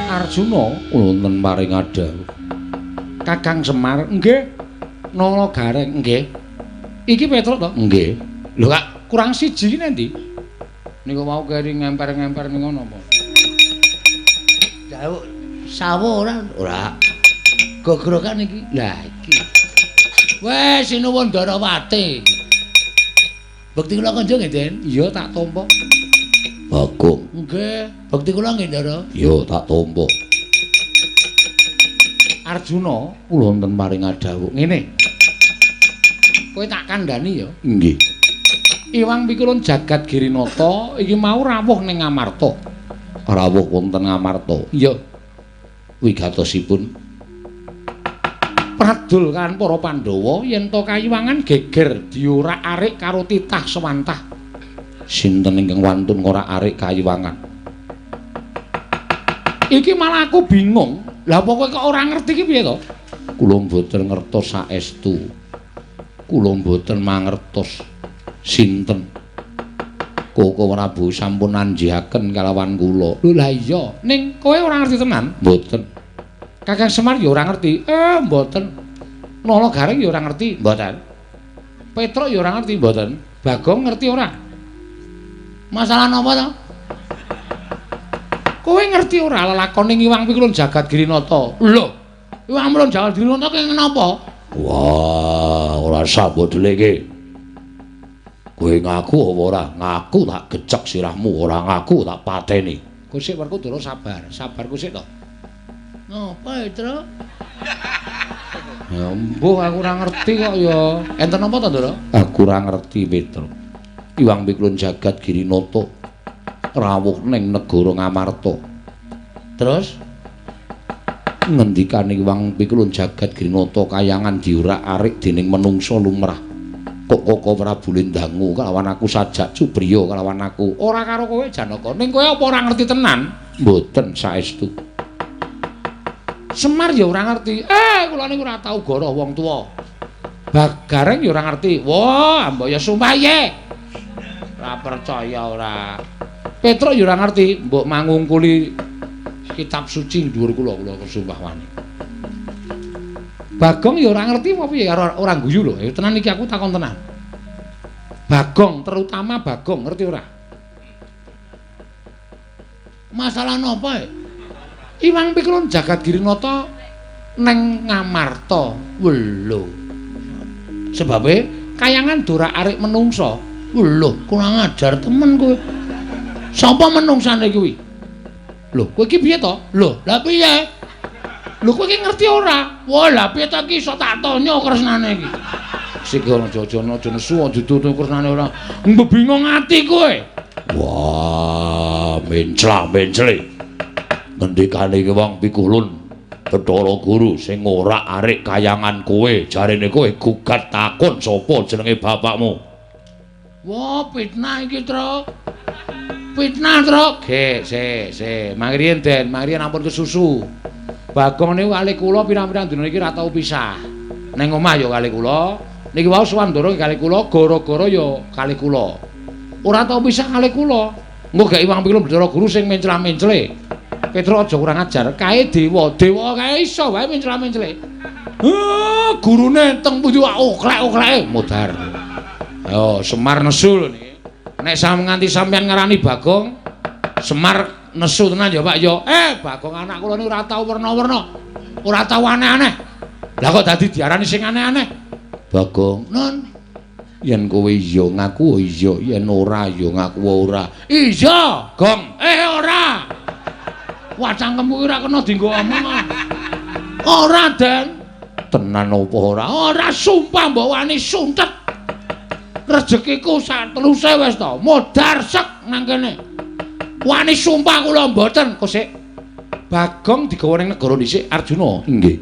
Arjuna wonten paring adhawuh. Kakang Semar, nggih. Nala Gareng, nggih. Iki Petruk to? Nggih. Lho kak, kurang siji iki endi? Niku mau keri ngemper-ngemper ning ngono apa? Dawuk sawo ora? Ora. Gogrokan iki. Lah iki. Wes sinuwun Ndarawati. Bekti kula kanca nggih, Den? Iya, tak tampa. Bagong. Nggih, bekti kula nggih, Ndara. Iya, tak tampa. Arjuna, kula wonten paring adhawuh. Ngene. Kowe tak kandhani ya. Nggih. Iwang Pikulun Jagat Girinata iki mau rawuh ning Ngamarta. Rawuh wonten Ngamarta. Iya. Wigatosipun pradul kan para Pandhawa yen to kayiwangan geger diorak-arik karo titah sewantah. Sinten ingkang wantun ngorak-arik kayiwangan? Iki malah aku bingung. Lah apa kowe kok ora ngerti iki piye to? Kula mboten ngertos saestu. Kula mboten mangertos sinten. Koko Prabu sampun anjihaken kalawan kula. Lho lah iya, ning kowe ora ngerti tenan? Mboten. Kakang Semar ya ora ngerti. Mboten. Nala Gareng ya ora ngerti, mboten. Petruk ya ora ngerti, mboten. Bagong ngerti ora? Masalah napa to? Kowe ngerti ora lelakone Iwang Pikulun Jagat Girinata? Lho, Iwang Pikulun Jagat Girinata ki napa? Wah, ora sambut dheleke. Kowe ngaku apa ora? Ngaku tak gecek sirahmu, ora ngaku tak pateni. Kusik Werkudara sabar, sabar kusik to. Napa, Tru? Ya mbuh aku ora ngerti kok ya. Enten napa to, Ndara? Aku ora ngerti, Petro. Iwang Pikulun Jagat Girinata rawuh ning negara Ngamarta. Terus ngendikane Iwang Pikulun Jagat Girinata kayangan diorak-arik dening menungsa lumrah. Kok Koko Prabu Lindangu kalawan aku sajak cubriya kalawan aku. Ora karo kowe Janaka. Ning kowe apa ora ngerti tenan? Mboten saestu. Semar ya ora ngerti. Kula niku ora tau goroh wong tuwa. Bagareng ya ora ngerti. Wah, mbok ya sumpah ye. Ora percaya ora. Petruk ya ora ngerti, mbok mangungkuli kitab suci dhuwur kula, kula sumpah wani. Bagong ya ora ngerti apa piye, ora guyu lho. Ya tenan iki aku takon tenan. Bagong, terutama Bagong ngerti ora? Masalah napa? Iwang Pikulun Jagat Girinata neng Ngamarta. Lho. Sebabe kayangan dorak-arik menungsa. Lho, kurang ajar temen kowe. Sapa menungsane kuwi? Lho, kowe iki piye to? Lho, lah piye? Lho kowe iki ngerti ora? Wah, lah piye to iki iso tak tonya kresnane iki. Sik aja aja aja nesu aja tutu kresnane ora. Mbebingung ati kowe. Wah, mencla-mencle. Ngendikane iki Wong Pikulun Bathara Guru sing ora-arik kayangan kowe, jarene kowe gugat takon sapa jenenge bapakmu. Wah, fitnah iki, Tru. Fitnah, Tru. Ge, se, se. Mangriyen, Den, mangriyen ampun kesusu. Bagong niku kalih kula pirang-pirang dina iki ora tau pisah. Ning omah ya kalih kula, niki wau sowan Ndara kalih kula, gara-gara ya kalih kula. Ora tau pisah kalih kula. Engko gek Iwang Pikulun Bathara Guru sing mencla-mencle. Petruk aja kurang ajar, kae dewa, dewa kae iso wae mencla-mencle. Gurune teng pundi oklek-okleke modar. Ayo Semar nesu lho niki. Nek sam nganti sampeyan ngarani Bagong, Semar nesu tenan ya Pak ya. Bagong anak kula niku ora tau werna-werna. Ora tau aneh-aneh. Lah kok dadi diarani sing aneh-aneh? Bagong, nun yen kowe iya ngaku iya, yen ora ya ngaku ora. Iya, Gong. Ora. Wah, cangkemku ora kena dienggo omong. Ora, Den. Tenan apa ora? Ora, sumpah mbok wani suntet. Rezekiku sak teluse wis to. Modar sek nang kene. Wani sumpah kula mboten, Kosik. Bagong digawa ning negara dhisik Arjuna. Nggih.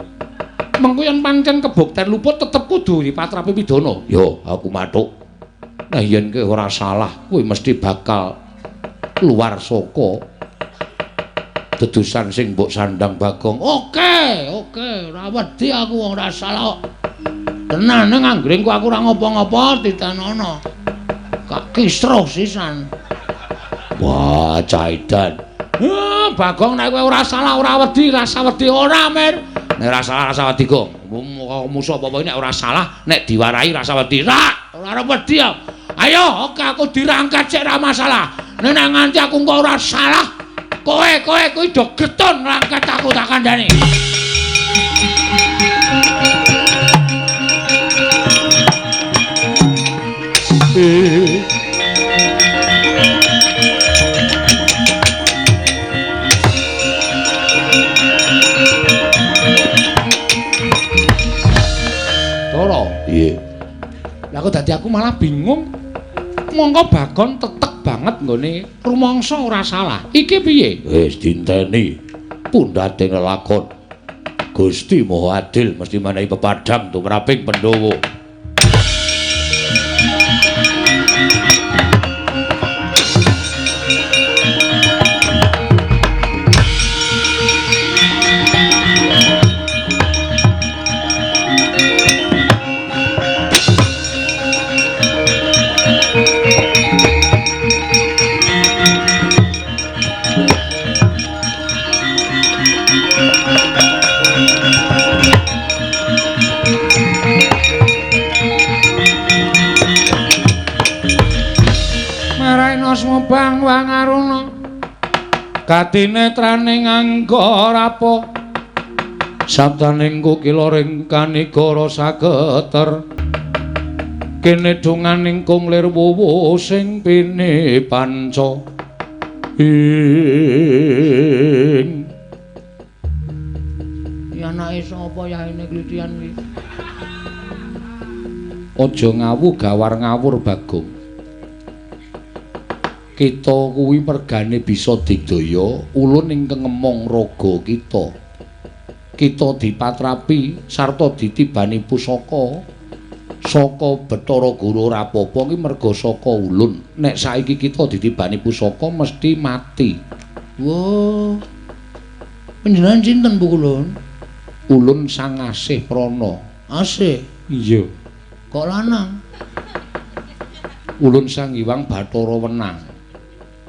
Mengko yen pancen kebukten luput tetep kudu dipatrapi pidana. Yo, aku mathuk. Nah yen kowe ora salah, kowe mesti bakal luar saka dedusan sing mbok sandang Bagong. Oke, oke, ora wedi aku wong ora salah. Tenan ning anggringku aku ora ngopo-ngopo ditanono. Kak kisruh sisan. Wah, caidan. Bagong nek kowe ora salah ora wedi, rasa wedi ora, Mir. Nek ora salah rasa wedi, Gong. Musuh apa-apa nek ora salah, nek diwarahi rasa wedi. Ora, ora wedi. Ayo, oke aku dirangkat sik ora masalah. Nek nganti aku engko ora salah, Kowe kuwi do getun nglangkat aku tak kandhani. Toro. Iya. Lah kok dadi aku malah bingung. Mongko Bagong tetek banget nggone rumangsa ora salah. Iki piye? Wis dinteni pundhate lelakon. Gusti Maha Adil mesti menehi pepadhang tumraping Pandhawa. Bang Wangaruna katinetraning angga rapa sabdaning kukila ring kanigara sageter kene donganing kung lir wuwu sing pini panca ing ya anake sapa yaene klitian iki. Aja ngawu gawar ngawur Bagong. Kita kuwi mergane bisa digdaya ulun ingkang ngemong raga kita. Kita dipatrapi sarta ditibani pusaka saka Bathara Guru ora apa-apa ki merga saka ulun. Nek saiki kita ditibani pusaka mesti mati. Wah. Panjenengan sinten Bu Ulun? Ulun Sang Asih Prana. Asih? Iya. Kok lanang? Ulun Sang Hyang Bathara Wenang.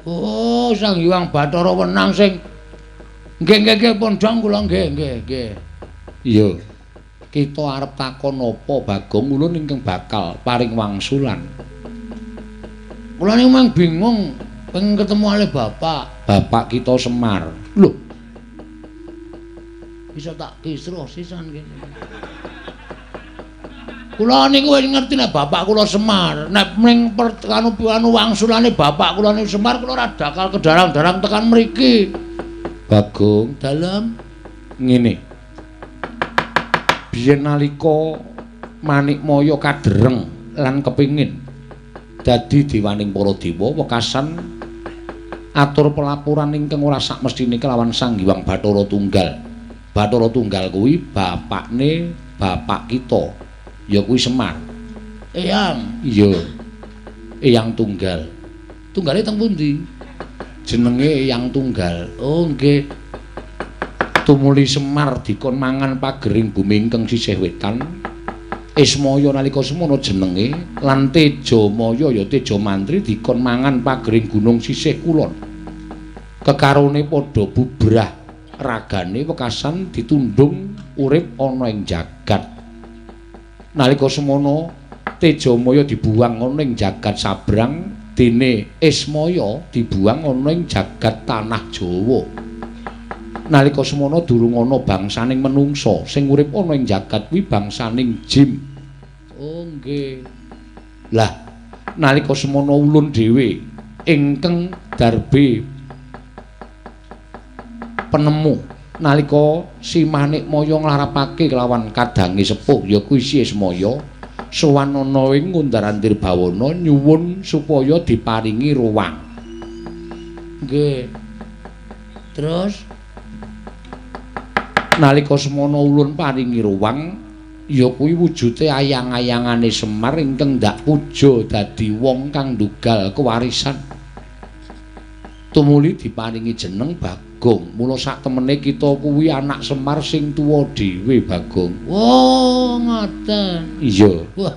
Oh, Sang Hyang Bathara Wenang sing nggih nggih nggih pondhong kula nggih nggih nggih. Iya. Kita arep takon apa Bagong ulun ingkang bakal paring wangsulan. Kula niku mang bingung pengen ketemu ale bapak. Bapak kita Semar. Lho. Bisa tak kisruh sisan kene. Kula niku wis ngerti nek bapak kula Semar, nek ning anu wangsulane bapak kula niku Semar, kula ora bakal kedarang-darang tekan mriki. Bagong, dalem ngene. Biyen nalika Manikmaya kadereng lan kepingin dadi dewaning para dewa wekasan atur pelaporan ingkang ora sakmestine kelawan Sang Hyang Bathara Tunggal. Bathara Tunggal kuwi bapakne bapak kita. Ya kuwi Semar. Eyang. Iya. Eyang Tunggal. Tunggale teng pundi? Jenenge Eyang Tunggal. Oh, nggih. Tumuli Semar dikon mangan pagering bumi ingkang sisih wetan. Ismaya nalika semono jenenge lan Tejamaya ya Tejamantri dikon mangan pagering gunung sisih kulon. Kekarone padha bubrah ragane wekasan ditundung urip ana ing jagat. Nalika semono Tejamaya dibuang ana ing jagat sabrang, dene Ismaya dibuang ana ing jagat tanah Jawa. Nalika semono durung ana bangsaning menungsa, sing urip ana ing jagat kuwi bangsaning jin. Oh nggih. Lah nalika semono ulun dhewe ingkang darbe penemu nalika si Manikmaya nglarapake kelawan kadange sepuh ya kuwi si Ismaya sowan ana ing Ngundar-andir Bawana nyuwun supaya diparingi ruwang. Nggih. Terus nalika semono ulun paringi ruwang ya kuwi wujude ayang-ayangane Semar ingkang ndak puja dadi wong kang ndugal kewarisan. Tumuli diparingi jeneng Bagong. Mula sak temene kita kuwi anak Semar sing tuwa dhewe Bagong. Oh, ngoten. Iya. Wah.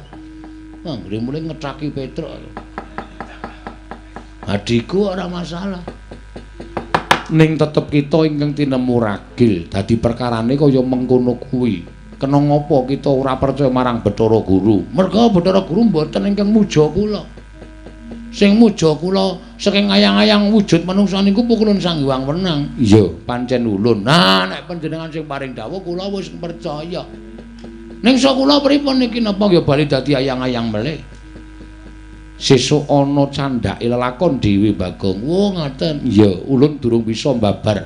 Anggere mulih ngethaki Petruk. Adhiku ora masalah. Ning tetep kita ingkang tinemu ragil dadi perkarane kaya mengkono kuwi. Kena ngapa kita ora percaya marang Bathara Guru? Merga Bathara Guru mboten ingkang muja kula. Sing muja kula saking ayang-ayang wujud manungsa niku pukulun Sang Hyang Wenang. Iya, pancen ulun. Nah, nek panjenengan sing paring dawuh kula wis percaya. Ning sok kula pripun niki napa nggih bali dadi ayang-ayang melih? Sesuk ana candhake lelakon dhewe Bagong. Oh, ngaten. Iya, ulun durung bisa mbabar.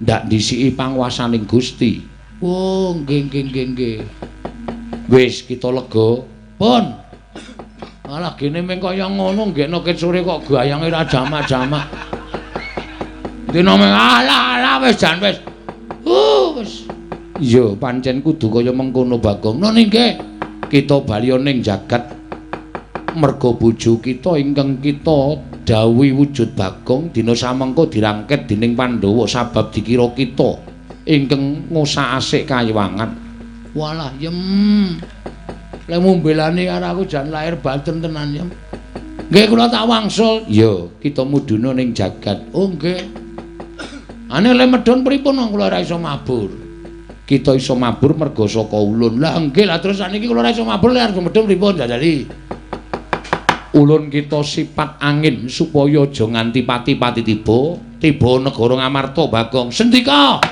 Ndak ndhisiki panguwasaning Gusti. Oh, nggih nggih nggih nggih. Wis kita lega. Pun. Alah gene meng kaya ngono nggekno ket sore kok gayange ra jamak-jamak. Dina meng alah alah wis jan wis. Wis. Iya, pancen kudu kaya mengkono Bagong. Nun nggih. Kita bali ning jagat merga bojo kita ingkang kita dawuhi wujud Bagong dina samengko dirangket dening Pandhawa sabab dikira kita ingkang ngusak-asik kayiwangan. Walah yem. Lek mumbelane karo aku jan lahir batin tenan yem. Nggih kula tak wangsul. Iya, kita mudhuna ning jagat. Oh nggih. Ane le medhun pripun wong kula ora iso mabur. Kita iso mabur merga saka ulun. Lah nggih, lah terus saniki kula ora iso mabur lek arep medhun pripun jajali. Ulun kita sifat angin supaya aja nganti pati-pati tiba, tiba negara Ngamarta Bagong. Sendika.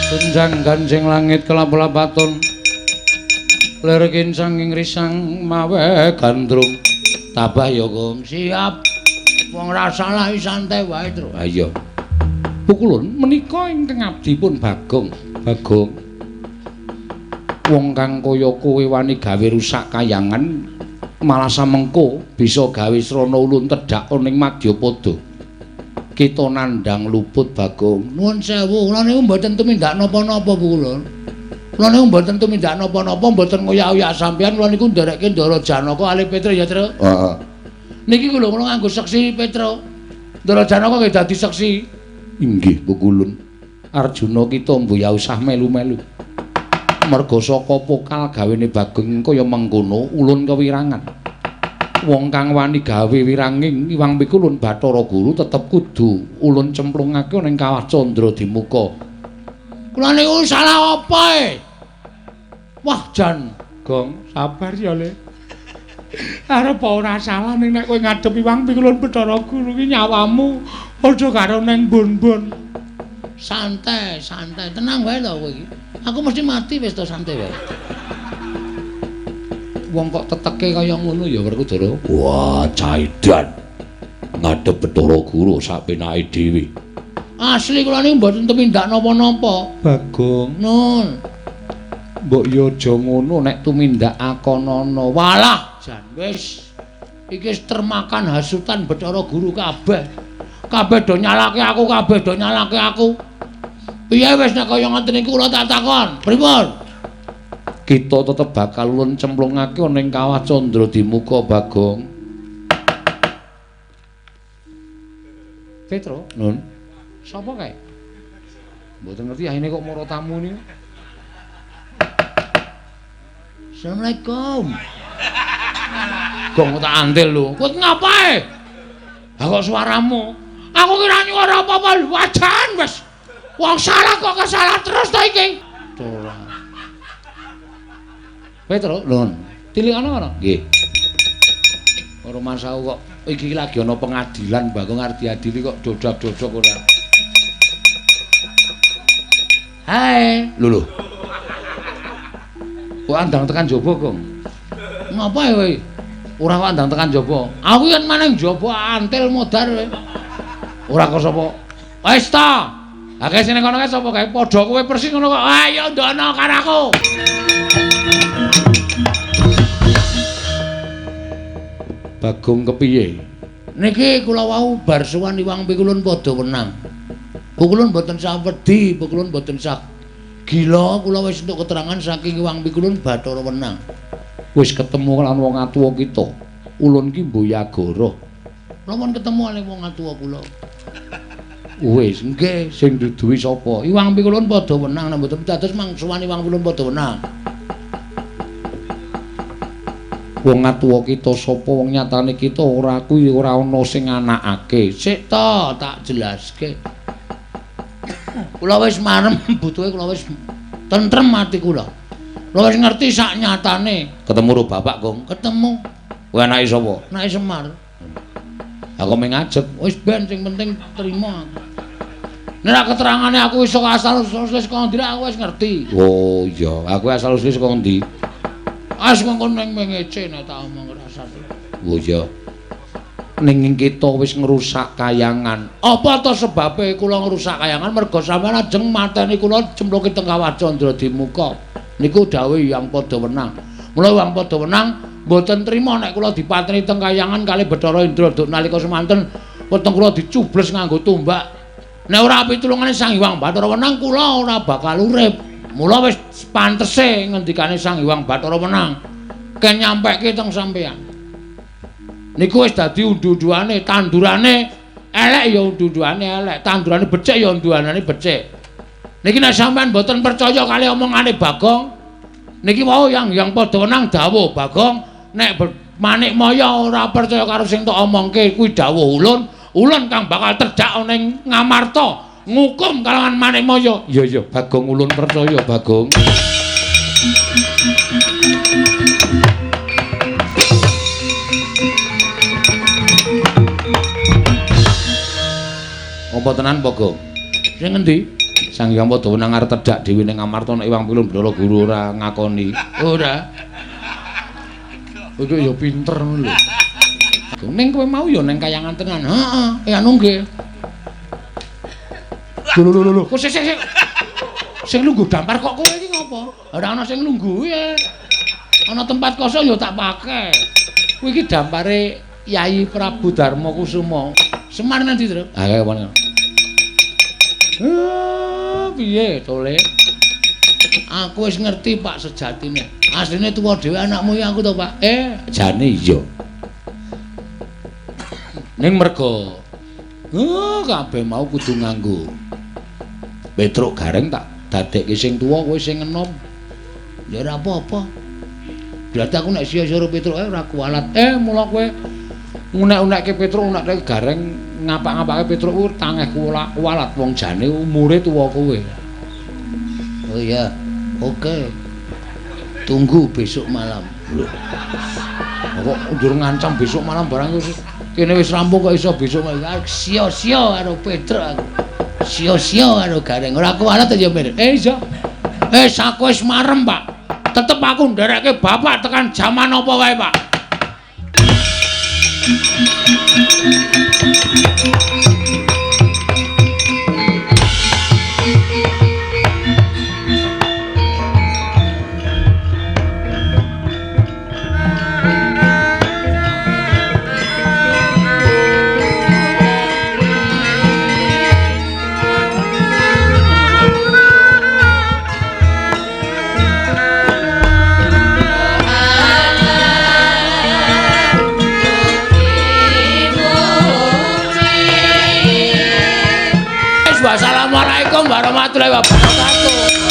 Tunjang ganjing langit kelap-lapaton lir kincang ing risang mawe gandrung. Tabah ya, Gong. Siap. Wong ra salah santai wae, Tru. Ha iya. Pukulun menika ingkang abdipun Bagong. Bagong. Wong kang kaya kowe wani gawe rusak kayangan malah samengko bisa gawe srana ulun tedhak ning madyapada. Kita nandhang luput Bagong. Nuwun sewu, kula niku mboten tumindak napa-napa Pukulun. Kula niku mboten tumindak napa-napa, mboten ngoyak-oyak sampeyan, kula niku nderekke Ndara Janaka alih Petra ya, Tru. Heeh. Niki lho kula nganggo seksi Petra. Ndara Janaka nggih dadi seksi. Inggih Pukulun. Arjuna kita mbuh usah melu-melu. Merga saka pokal gawene Bagong kaya mengkono ulun kewirangan. Wong kang wani gawe wiranging Iwang Pikulun Bathara Guru tetep kudu ulun cemplungake ning kawah Candra Dimuka. Kula niku salah apa e? Wah jan, Gong, sabar ya Le. Arep ora salah ning nek kowe ngadep Iwang Pikulun Bathara Guru ki nyawamu padha karo neng bon-bon. Santai, santai, tenang wae to kowe iki. Aku mesti mati wis to, santai wae. Wong kok teteke kaya ngono ya Werkudara. Wah, caidan. Ngadep Bathara Guru sak penake dhewe. Asli kula niku mboten tumindak napa-napa. Bagong, nun. Mbok yo aja ngono nek tumindak akonana. Walah, jan wis. Iki wis termakan hasutan Bathara Guru kabeh. Kabeh do nyalake aku, kabeh do nyalake aku. Piye wis nek kaya ngoten niku kula tak takon. Pripun? Kita tetep bakal ulun cemplungake ning kawah Candra Dimuka Bagong. Petro, nun. Sapa kae? Mboten ngerti ahine kok mara tamu niku. Assalamualaikum. Gong tak antil lho. Kowe ngapae? Ha kok suaramu? Aku kira nyuara apa-apa wajan wis. Wong salah kok kesalah terus to iki. Ora. Petro, lho. Tilik ana ora? Nggih. Ora masaku kok iki lagi ana pengadilan Bagong arep diadili kok dodak-dodok ora. Hae, lho lho. Kok andang tekan jaba, Gong? Ngapa ya kowe? Ora kok andang tekan jaba. Aku yen maneng jaba antil modar kowe. Ora kok sapa? Wis ta. Akeh sing kono kae sapa kae? Padha kowe persis ngono kok. Ayo ndono karo aku. Bagong kepiye? Niki kula wau bar sowan Iwang Pikulun padha wenang. Pikulun mboten sah wedi, Pikulun mboten sah gila, kula wis entuk keterangan saking Iwang Pikulun Bathara Wenang. Wis ketemu lan wong atuwa kita. Ulun ki Mboyagara. Kula pun ketemu kalih wong atuwa kula. Wis, nggih, sing duduhi sapa? Iwang Pikulun padha wenang, nek mboten dados mang sowan Iwang Pikulun padha wenang. Wong atuwa kita sapa wong nyatane kita ora kuwi ora ana sing anakake. Sik to, tak jelaske. Kula wis marem butuhe kula wis tentrem ati kula. Kula wis ngerti sak nyatane. Ketemu karo bapak, Gong? Ketemu. Kowe anake sapa? Anake Semar. Aku mung ngajeg. Wis ben sing penting trima aku. Nek ra keterangane aku iso asal usule saka ndi aku wis ngerti. Oh iya, aku asal usule saka ndi? As mengko ning mengece nek tak omong rasane. Oh iya. Ning kita wis ngrusak kayangan. Apa to sebabe kula ngrusak kayangan? Merga sampeyan ajeng mateni kula cemplungke teng Kawah Candra Dimuka. Niku dawuh Hyang Padha Wenang. Mula Hyang Padha Wenang mboten trima nek kula dipateni teng kayangan kalih Bathara Indra duk nalika semanten weteng kula dicubles nganggo tombak. Nek ora pitulungane Sang Hyang Bathara Wenang kula ora bakal urip. Mula wis pantese ngendikane Sang Hyang Bathara Wenang ken nyampeke teng sampeyan. Niku wis dadi undu-unduane, tandurane elek ya undu-unduane elek, tandurane becik ya unduanane becik. Niki nek sampeyan mboten percaya kali omongane Bagong, niki wau yang Padha Wenang dawuh Bagong nek Manik Maya ora percaya karo sing tok omongke kuwi dawuh ulun, ulun kang bakal terjak ning Ngamarta ngukum kalawan Manik Maya. Iya iya Bagong ulun percaya Bagong. Apa tenan Bagong? Sing ngendi? Sang Hyang Padha Wenang arep tedhak dhewe ning Ngamarta nek Iwang Pilun Bathara Guru ora ngakoni. Ora. Kowe ya pinter ngono lho. Ning kowe mau ya ning kayangan tenan. Heeh, ya anu nggih. Lho lho lho, kok sik sik. Sing lungguh dampar kok kowe iki ngopo? Ora ana sing lungguh ya. Ana tempat kosong ya tak pakai. Kuwi iki dampare Yai Prabu Darma Kusuma. Semar nanti, Tru. Ha kaya ngono. Piye tole? Aku wis ngerti Pak sejatine. Asline tuwa dhewe anakmu ya aku to, Pak. Jane iya. Ning merga kabeh mau kudu nganggo Petruk Gareng tak dadekke sing tuwa kowe sing enom. Ya ora apa-apa. Berarti aku nek sia-sia karo Petruk ora kualat. Mula kowe unek-unekke Petruk, unekke Gareng, ngapak-ngapake Petruk kuwi tangeh kualat wong jane umure tuwa kowe. Oh iya. Oke. Tunggu besok malam. Lho. Kok njur ngancam besok malam barang wis kene wis rampung kok iso besok malam. Sia-sia karo Petruk aku. Sia-sia karo Gareng. Ora kualat ya, Mir. Iya. Aku wis marem, Pak. Tetep aku nderekke bapak tekan jaman apa wae, Pak. Wassalamualaikum warahmatullahi wabarakatuh.